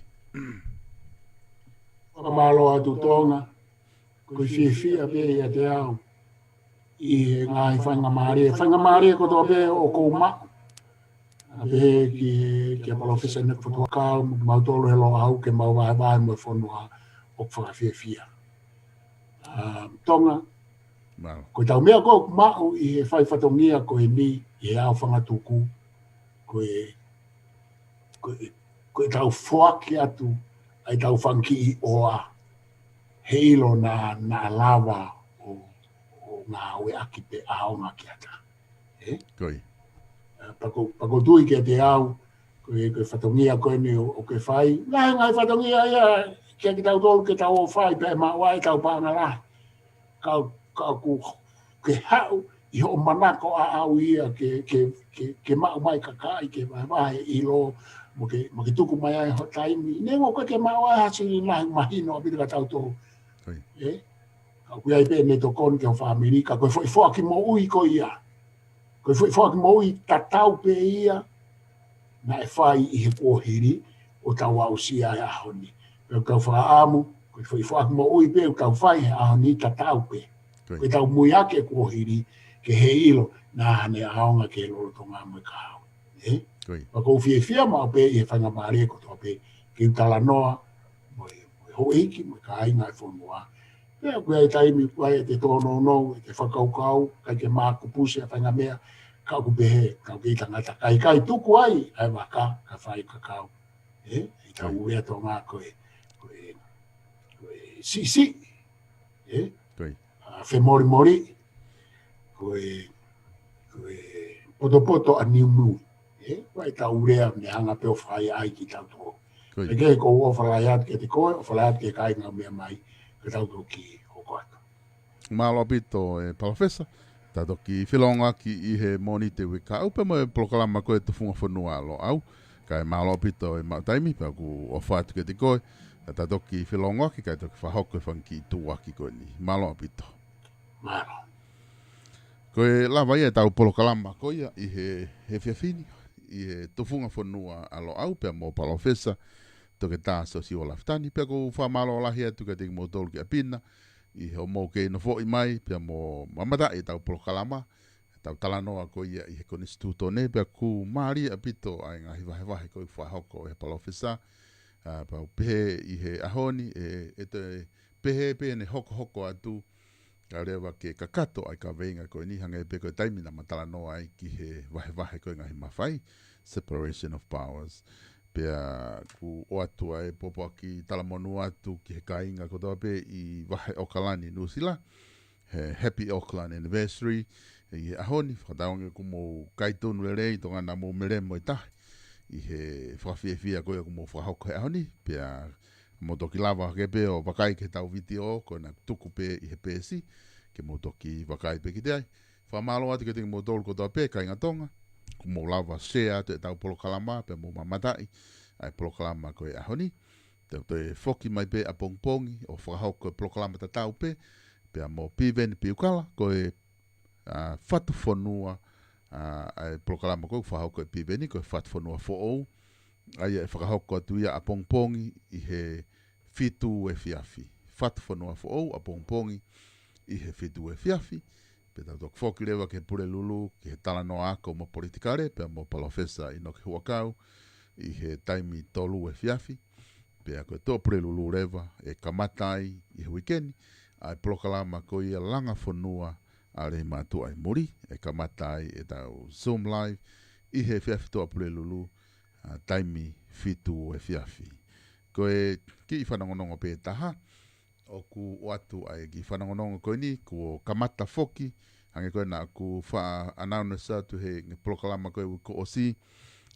Fakamālō atu Tonga, ko e fiefia pē ʻiate au ʻi he ngaahi faingamālie, faingamālie kotoa pē ʻoku ou maʻu. ʻA pehē ki, kia Palōfesa Neke Fotu Huʻakau, mo kimautolu he Loʻau ke mau vahevahe mo e fonua ʻoku fakafiefia. ʻA, Tonga, ko e tau meʻa ko ē ʻoku maʻu ʻi he fai fatongia ko eni, ʻi he ʻaho fanga tuku, ko e, ko e, ko e tau foaki atu ʻa e tau fanga kiʻi ʻoa, he ʻilo naʻa, naʻa lava ʻo, ʻo ngāueʻaki pe ʻaonga ki ai. Ē? Pea ʻoku, pea ʻoku ou tui kiate au, ko e, ko e fatongia ko eni ʻoku, ʻoku ke fai. Ngaahi, ngaahi fatongia ia, kia kitautolu ke tau ō fai, pea maʻu ai ʻetau paʻanga lahi. Ka, ka ʻoku ke haʻu ʻi hoʻo manako ʻaʻau ia ke, ke, ke, ke maʻu mai kakai, ke vahevahe ʻilo, mo ke, mo ke tuku mai ai ho taimi. Neongo ʻoku ʻikai ke maʻu ai ha silini lahi, mahino ʻaupito kia tautolu. Ē? Ka ʻoku ʻi ai pē ʻene tokoni ki ho fāmili, ka ko e foʻi foaki moʻui ko ia. Ko e foʻi foaki moʻui tatau pē ia, naʻe fai ʻi he kuohili ʻo tau aʻusia he ʻaho ni. Pea ʻoku ou fakaʻamu, ko e foʻi foaki moʻui pē ʻoku tau fai he ʻaho ni tatau pē. Ko e tau muiaki e kuohili, ke he ʻilo naʻa ne ʻaonga ki he lolotonga mo e kahaʻu. Ē? Ko ia. Pea ʻoku ou fiefia maʻu pē ʻi he faingamālie kotoa pē ke u talanoa mo e, mo e houʻeiki, mo e kāinga e fonua. Pea ʻoku ʻi ai e taimi ʻoku ʻi ai ʻete tōnounou, ʻete fakakaukau, ʻikai ke makupusi ʻa e faʻahinga meʻa, ka ʻoku pehē, ka ʻoku ʻi ai e tangata, ʻikai, ʻikai tuku ai ʻa e vaka, kae fai kakau. Ē? ʻI he tau Ko ia. Lea Tonga ko e, ko e, ko e siʻisiʻi. Ē? Ko ia. ʻA, femolimoli, ko e, ko e potopoto ʻa Niumui. Ē? Ko e tau lea ne hanga pē ʻo fai ai kitautolu. Ko ia. ʻE ke ko ʻofa lahi atu kiate koe, ʻofa lahi atu ki he kāinga meʻa mai, ka tau toki hoko atu. Mālō ʻaupito ē Palōfesa, tau toki felongoaki ʻi he Mōnite uike kahaʻu pea mo e polokalama ko e Tufunga Fonua ʻa Loʻau, kae mālō ʻaupito e maʻu taimi, pea ʻoku ʻofa atu kiate koe, ka tau toki felongoaki, kae toki fakahoko e fanga kiʻi tuʻuaki ko eni. Mālō ʻaupito. Mālō. Ko e lava ia ʻetau polokalama ko ia ʻi he, he efiafi ni, ʻi he Tufunga Fonua ʻa Loʻau, pea mo Palōfesa Toketā Siosiua Lafitani, pea ʻoku ou fakamālō lahi atu kiate kimoutolu ki ʻapi na, ʻi hoʻomou kei nofoʻi mai, pea mo mamataʻi ʻetau polokalama, ʻetau talanoa ko ia ʻi he Konisitūtone, pea ʻoku mālie ʻaupito ʻa e ngaahi vahevahe ko ē ʻoku fakahoko ʻe he Palōfesa, ʻa, pea ʻoku pehē ʻi he ʻaho ni, ʻe, ʻe toe pehē pē ʻene hokohoko atu, kae lava ke kakato ʻa e kaveinga ko eni hangē pē ko e taimi naʻa ma talanoa ai ki he vahevahe ko e ngaahi mafai, separation of powers. Pea ʻoku ʻoatu ʻa e pōpoaki talamonū atu ki he kāinga kotoa pē ʻi Vahe ʻOkalani, Nuʻusila, he Happy Auckland Anniversary, ʻi he ʻaho ni, fakatauange ʻoku mou kai tonu lelei, tokanga naʻa mou melemo ʻi tahi, ʻi he fakafiefia ko ia ʻoku mou fakahoko he ʻaho ni, pea mou toki lava hake pē ʻo vakai ki heʻetau vitiō, ko ena tuku pē ʻi he peesi, ke mou toki vakai pē ki ai. Fakamālō atu kiate kimoutolu kotoa pē, kāinga Tonga, ʻoku mou lava share atu ʻetau polokalama, pea mou mamataʻi ʻa e polokalama ko e ʻaho ni. Te u toe foki mai pē ʻapongipongi ʻo fakahoko e polokalama tatau pē, pea mo Piveni Piukala, ko e, ʻa, Fatu Fonua, ʻa, ʻa e polokalama ko ē ʻoku fakahoko ʻe Piveni, ko e Fatu Fonua Foʻou, ʻa ia ʻe fakahoko atu ia ʻapongipongi ʻi he fitu efiafi. Fatu Fonua Foʻou ʻapongipongi ʻi he fitu efiafi. Pea tau toki foki leva ki he Pulelulu, ki he talanoa ako mo politikale, pea mo Palōfesa ʻInoke Huʻakau, ʻi he taimi tolu efiafi. Pea ko e Tuʻapulelulu leva, ʻe kamata ai ʻi he uike ni, ʻa e polokalama ko ia Langa Fonua ʻa Leimātuʻa ʻi Muli, ʻe kamata ai ʻetau Zoom Live, ʻi he efiafi Tuʻapulelulu, ʻa, taimi fitu efiafi. Ko e kiʻi fanongonongo pē taha, ʻoku ʻoatu ʻa e kiʻi fanongonongo ko eni, kuo kamata foki, hangē ko ena ʻoku faʻa announce atu he polokalama ko ē ʻoku ʻosi,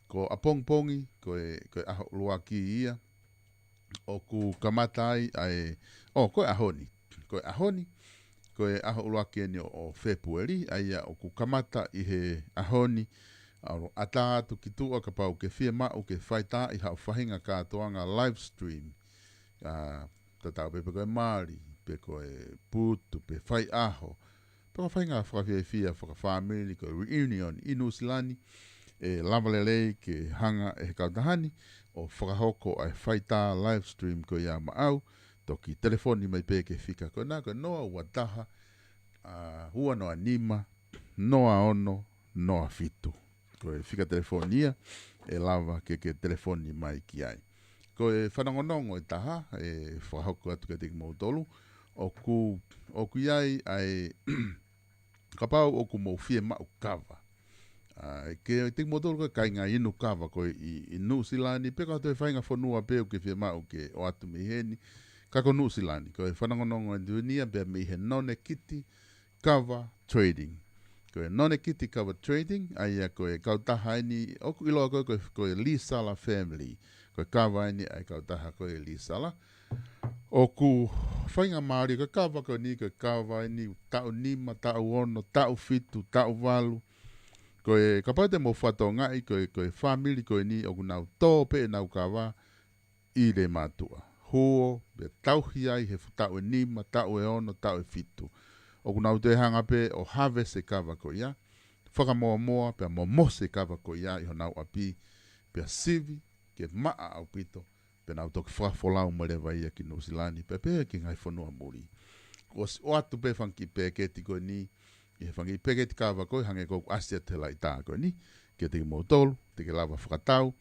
ko ʻapongipongi, ko e, ko e ʻaho ʻuluaki ia, ʻoku kamata ai ʻa e, ʻo, ko e ʻaho ni, ko e ʻaho ni, ko e ʻaho ʻuluaki eni ʻo, ʻo Fēpueli, ʻa ia ʻoku kamata ʻi he ʻaho ni, ʻa ʻo ʻatā atu ki tuʻa kapau ʻoku ke fiemaʻu ke faitāʻi haʻo faʻahinga kātoanga live stream, ʻa, tatau pē pe ko e mali, pe ko e putu, pe faiʻaho, pe ko e faʻahinga fakafiefia fakafāmili, ko e reunion ʻi Nuʻusila ni, ʻe lava lelei ke hanga ʻe he kautaha ni ʻo fakahoko ʻa e faitā live stream ko ia maʻau, toki telefoni mai pē ki he fika ko ena, ko e noa ua taha, ʻa, ua noa nima, noa ono, noa fitu. Ko e fika telefoni ia, ʻe lava ke ke telefoni mai ki ai. Ko e fanongonongo ʻe taha, ʻe fakahoko atu kiate kimoutolu, ʻoku, ʻoku ʻi ai ʻa e, kapau ʻoku mou fiemaʻu kava. ʻA, kiate kimoutolu ko e kāinga inu kava ko ē ʻi, ʻi Nuʻusila ni, pe ko ha toe faʻahinga fonua pē ʻoku ke fiemaʻu ke ʻoatu mei heni, ka ko Nuʻusila ni. Ko e fanongonongo ʻeni ia pea mei he Nonekiti Kava Trading. Ko e Nonekiti Kava Trading, ʻa ia ko e kautaha ʻeni, ʻoku ʻiloa ko e, ko e, ko e Lisala family. Ko e kava ʻeni ʻa e kautaha ko e Lisala. ʻOku faingamālie ko e kava ko eni, ko e kava ʻeni taʻu nima, taʻu ono, taʻu fitu, taʻu valu. Ko e kapau te mou fakatokangaʻi, ko e, ko e fāmili ko eni, ʻoku nau tō pē ʻenau kava ʻi Leimātuʻa. Huo, pea tauhi ai he fuʻu taʻu ʻe nima, taʻu ʻe ono, taʻu ʻe fitu. ʻOku nau toe hanga pē ʻo harvest e kava ko ia. Fakamoamoa, pea momosi e kava ko ia ʻi honau ʻapi. Pea sivi, ke maʻa ʻaupito. Pea nau toki fakafolau mai leva ia ki Nuʻusila ni, pea pehē ki he ngaahi fonua muli. ʻOsi ʻoatu pē fanga kiʻi peketi ko eni, ʻi he fanga kiʻi peketi kava ko ē hangē ko ʻeku ʻasi atu he laʻitā ko eni kiate kimoutolu, te ke lava fakatau.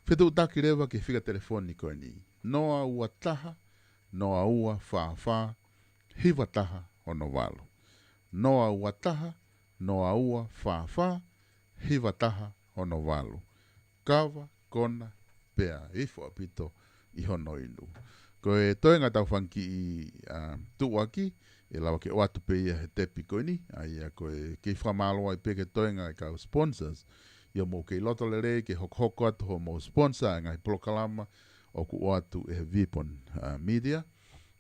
Fetuʻutaki leva ki he fika telefoni ko eni: noa ua taha, noa ua fā fā, hiva taha ono valu. Noa ua taha, noa ua fā fā, hiva taha ono valu. Kava, kona, pea ifo ʻaupito ʻi hono inu. Ko e toenga ʻetau fanga kiʻi, ā, tuʻuaki, ʻe lava ke ʻoatu pē ia he tepi ko eni, ʻa ia ko e kei fakamālō ai pē ki he toenga ʻa e kau sponsors, ʻi hoʻomou kei loto lelei ke hokohoko atu hoʻomou sponsor ʻa e ngaahi polokalama ʻoku ʻoatu ʻe he Vipon, ā, Media,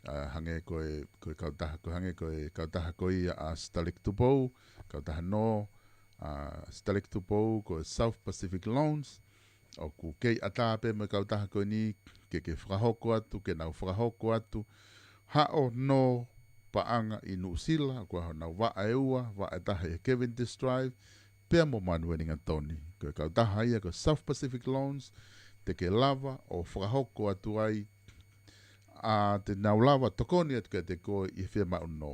ā, hangē ko e, ko e kautaha, ko e hangē ko e kautaha ko ia ʻa Sitaleki Tupou, kautaha nō, ā, Sitaleki Tupou, ko e South Pacific Loans, ʻoku kei ʻatā pē mo e kautaha ko eni ke, ke fakahoko atu, ke nau fakahoko atu haʻo nō paʻanga ʻi Nuʻusila, ko honau vaʻa ʻe ua, vaʻa ʻe taha ʻi he Cavendish Drive, pea mo Manuelingatoni. Ko e kautaha ia ko e South Pacific Loans, te ke lava ʻo fakahoko atu ai, ā, te nau lava tokoni atu kiate koe ʻi he fiemaʻu nō.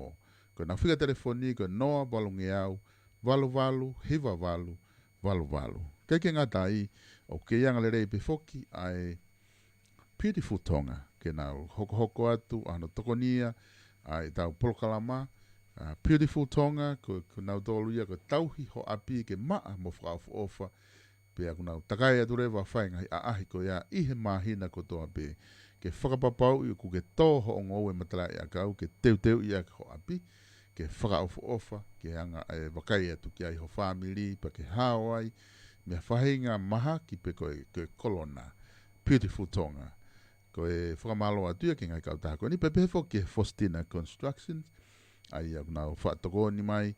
Ko ʻenau fika telefoni ko e noa valungeau, valu valu, hiva valu, valu valu. Kae ʻikai ke ngata ai, ʻoku kei anga lelei pē foki ʻa e Beautiful Tonga, ke nau hokohoko atu ʻa hono tokonia ʻa ʻetau polokalama, ā, Beautiful Tonga, ko, ko kinautolu ia ko e tauhi ho ʻapi ke maʻa mo fakaʻofoʻofa, pea ʻoku nau takai atu leva ʻo fai e ngaahi ʻaʻahi ko ia ʻi he māhina kotoa pē, ke fakapapauʻi ʻoku ke tō hoʻo ngoue matalaʻiʻakau, ke teuteuʻi ʻaki ho ʻapi, ke fakaʻofoʻofa, ke anga ʻe vakai atu ki ai ho fāmili, pea ke hao ai mei ha faʻahinga mahaki pe ko e, ko e kolona. Beautiful Tonga. Ko e fakamālō atu ia ki he ngaahi kautaha ko eni, pea pehē foki ki he Faustina Construction, ʻa ia ʻoku nau faʻa tokoni mai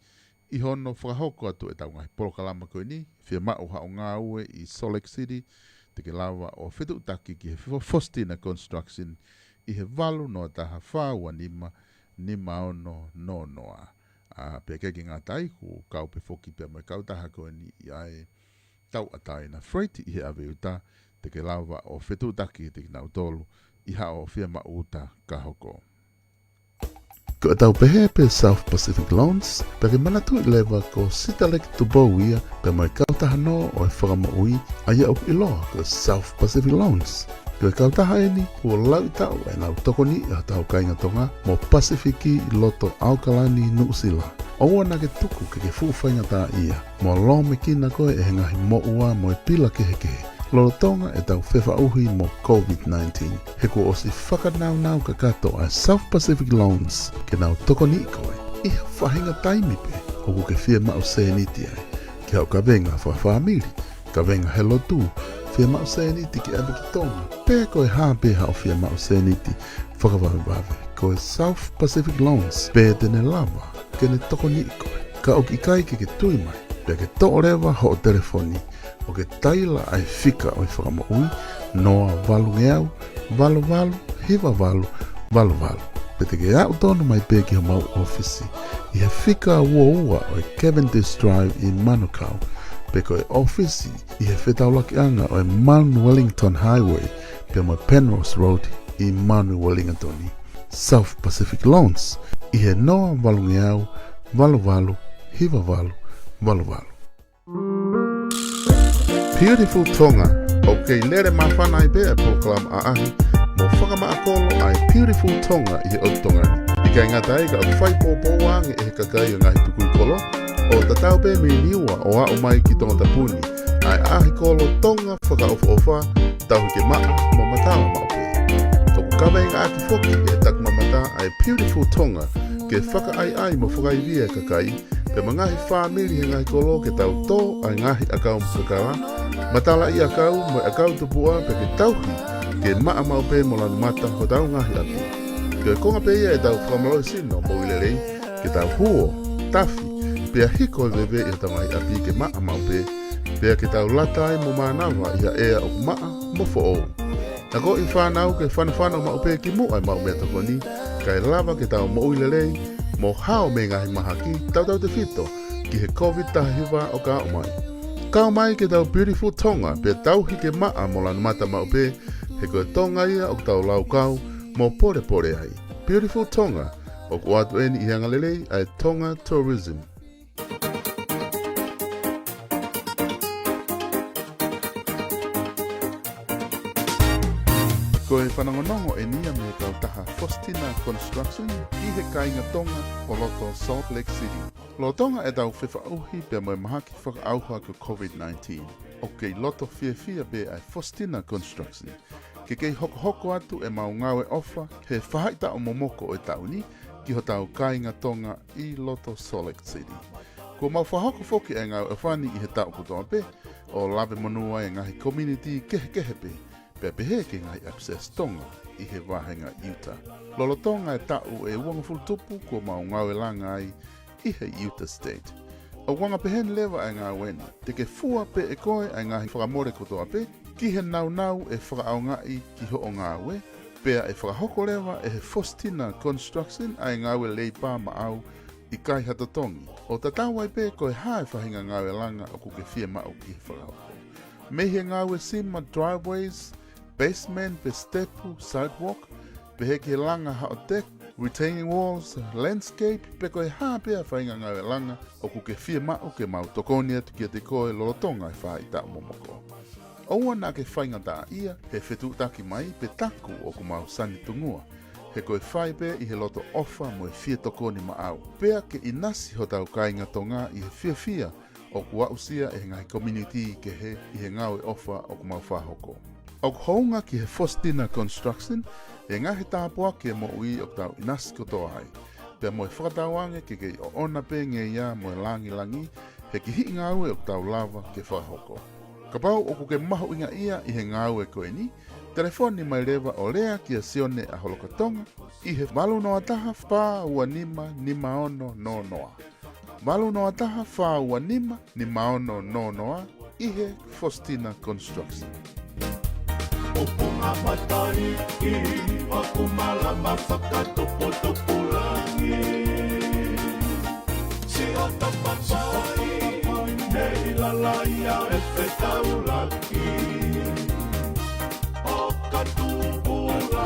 ʻi hono fakahoko atu ʻetau ngaahi polokalama ko eni. Fiemaʻu haʻo ngāue ʻi Salt Lake City, te ke lava ʻo fetuʻutaki ki he Fo-, Faustina Construction ʻi he valu noa taha fā ua nima nima ono noa noa. Ā, pea ʻikai ke ngata ai, ʻoku kau pē foki pea mo e kautaha ko eni ʻi ai tauʻatāina freight ʻi he ʻave uta, te ke lava ʻo fetuʻutaki kiate kinautolu ʻi haʻo fiemaʻu uta ka hoko. Ko ʻetau pehē pē South Pacific Loans, pea ke manatuʻi leva ko Sitaleki Tupou ia, pea mo e kautaha nō ʻo e fakamoʻui, ʻa ia ʻoku ʻiloa ko South Pacific Loans. Ko e kautaha eni, kuo lauʻi taʻu ʻenau tokoniʻi ʻa hotau kāinga Tonga mo Pasifiki ʻi loto ʻAokalani, Nuʻusila. ʻOua naʻa ke tuku ke ke fuʻu faingataʻaʻia mo lōmekina koe ʻe he ngaahi moʻua mo e pila kehekehe lolotonga ʻetau fefaʻuhi mo COVID nineteen. He kuo ʻosi fakanaunau kakato ʻa e South Pacific Loans ke nau tokoniʻi koe ʻi ha faʻahinga taimi pē ʻoku ke fiemaʻu sēniti ai, ki haʻo kavenga fakafāmili, kavenga he lotu, fiemaʻu sēniti ke ʻave ki Tonga, pe ko e hā pē haʻo fiemaʻu sēniti fakavavevave, ko e South Pacific Loans pē te ne lava ke ne tokoniʻi koe. Ka ʻoku ʻikai ke ke tui mai, pea ke toʻo leva hoʻo telefoni ʻo ke taila ʻa e fika ʻo e fakamoʻui, noa valungeau, valu valu, hiva valu, valu valu. Pe te ke aʻu tonu mai pē ki homau ʻōfisi ʻi he fika ua ua ʻo e Cavendish Drive ʻi Manukau, pe ko e ʻōfisi ʻi he fetaulakiʻanga ʻo e Mount Wellington Highway pea mo e Penrose Road ʻi Manuelingatoni. South Pacific Loans ʻi he noa valungeau, valu valu, hiva valu, valu valu. Beautiful Tonga. ʻOku kei lele māfana ai pē ʻa e polokalama ʻaʻahi mo fakamaʻa kolo ʻa e Beautiful Tonga ʻi he ʻotu Tonga ni. ʻIkai ngata ai, ka ʻoku fai pōpou ange ʻe he kakai ʻo e ngaahi tukui kolo ʻo tatau pē mei Niua ʻo aʻu mai ki Tongatapu ni, ʻa e ʻaʻahi kolo Tonga fakaʻofoʻofa, tauhi ke maʻa mo mataʻu maʻu pē. ʻOku kaveingaʻaki foki ʻe he takimamata ʻa e Beautiful Tonga ke fakaʻaiʻai mo fakaivia e kakai, pea mo e ngaahi fāmili he ngaahi kolo ke tau tō ʻa e ngaahi ʻakau mokakala, matalaʻiʻakau mo e ʻakau tupuʻa, pea ke tauhi ke maʻa maʻu pē mo lanu mata hotau ngaahi ʻapi. Ko e konga pē ia ʻetau fakamālohisino moʻui lelei, ke tau huo, tafi, pea hiko e veve ʻi hotau ngaahi ʻapi ke maʻa maʻu pē, pea ke tau lata ai mo mānava ʻi ha ʻea ʻoku maʻa mo foʻou. Akoʻi fānau ke fanofano maʻu pē ki muʻa e maʻu meʻatokoni, kae lava ke tau moʻui lelei mo hao mei he ngaahi mahaki, tautautefito ki he COVID taha hiva ʻoku aʻu mai. Kau mai ki he Beautiful Tonga pea tauhi ke maʻa mo lanu mata maʻu pē, he ko e Tonga ia ʻoku tau laukau mo polepole ai. Beautiful Tonga, ʻoku ʻoatu eni ʻi he anga lelei ʻa e Tonga Tourism. Ko e fanongonongo ʻeni ia mei he kautaha Faustina Construction ʻi he kāinga Tonga ʻo loto Salt Lake City. Lolotonga ʻetau fefaʻuhi pea mo e mahaki fakaʻauha ko e COVID nineteen, ʻoku kei loto fiefia pē ʻa e Faustina Construction ke kei hokohoko atu ʻemau ngāue ʻofa he faʻahitaʻu momoko ʻo e taʻu ni ki hotau kāinga Tonga ʻi loto Salt Lake City. Kuo mau fakahoko foki ʻa e ngāue ʻofa ni ʻi he taʻu kotoa pē, ʻo lave monū ai e ngaahi community kehekehe pē, pea pehē ki he ngaahi ʻapi Siasi Tonga ʻi he vāhenga Utah. Lolotonga e taʻu ʻe uangofulu tupu kuo mau ngāue langa ai ʻi he Utah State. ʻOku anga peheni leva ʻa e ngāue ni, te ke fua pē ʻe koe ʻa e ngaahi fakamole kotoa pē ki he nāunau ʻe fakaʻaongaʻi ki hoʻo ngāue, pea ʻe fakahoko leva ʻe he Faustina Construction ʻa e ngāue leipa maʻau ʻikai ha totongi, ʻo tatau ai pē ko e hā e faʻahinga ngāue langa ʻoku ke fiemaʻu ke fakahoko. Mei he ngāue sima, driveways, basement pe sitepu, sidewalk, pehē ki he langa haʻo deck, retaining walls, landscape, pe ko e hā pē ʻa e faʻahinga ngāue langa ʻoku ke fiemaʻu ke mau tokoni atu kiate koe lolotonga e faʻahitaʻu momoko. ʻOua naʻa ke faingataʻaʻia he fetuʻutaki mai pe taku ʻoku mau sanitungua, he ko e fai pē ʻi he loto ʻofa mo e fie tokoni maʻau, pea ke ʻinasi hotau kāinga Tonga ʻi he fiefia ʻoku aʻusia ʻe he ngaahi community kehe ʻi he ngāue ʻofa ʻoku mau fakahoko. ʻOku hounga ki he Faustina Construction e ngaahi tāpuaki e moʻui ʻoku tau ʻinasi kotoa ai, pea mo e fakatauange ke kei ʻoʻona pē ngeia mo e langilangi he kihiʻi ngāue ʻoku tau lava ke fakahoko. Kapau ʻoku ke mahuʻingaʻia ʻi he ngāue ko eni, telefoni mai leva ʻo lea kia Sione ʻa Holokatonga ʻi he valu noa taha, fā ua nima, nima ono noa noa. Valu noa taha, fā ua nima, nima ono noa noa, ʻi he Faustina Construction. ʻOku ngāmataʻi ʻi ʻaku malama fakatopotopulaki. Siʻoto papai, nei lalaia e fetaulaki. ʻOka tupula.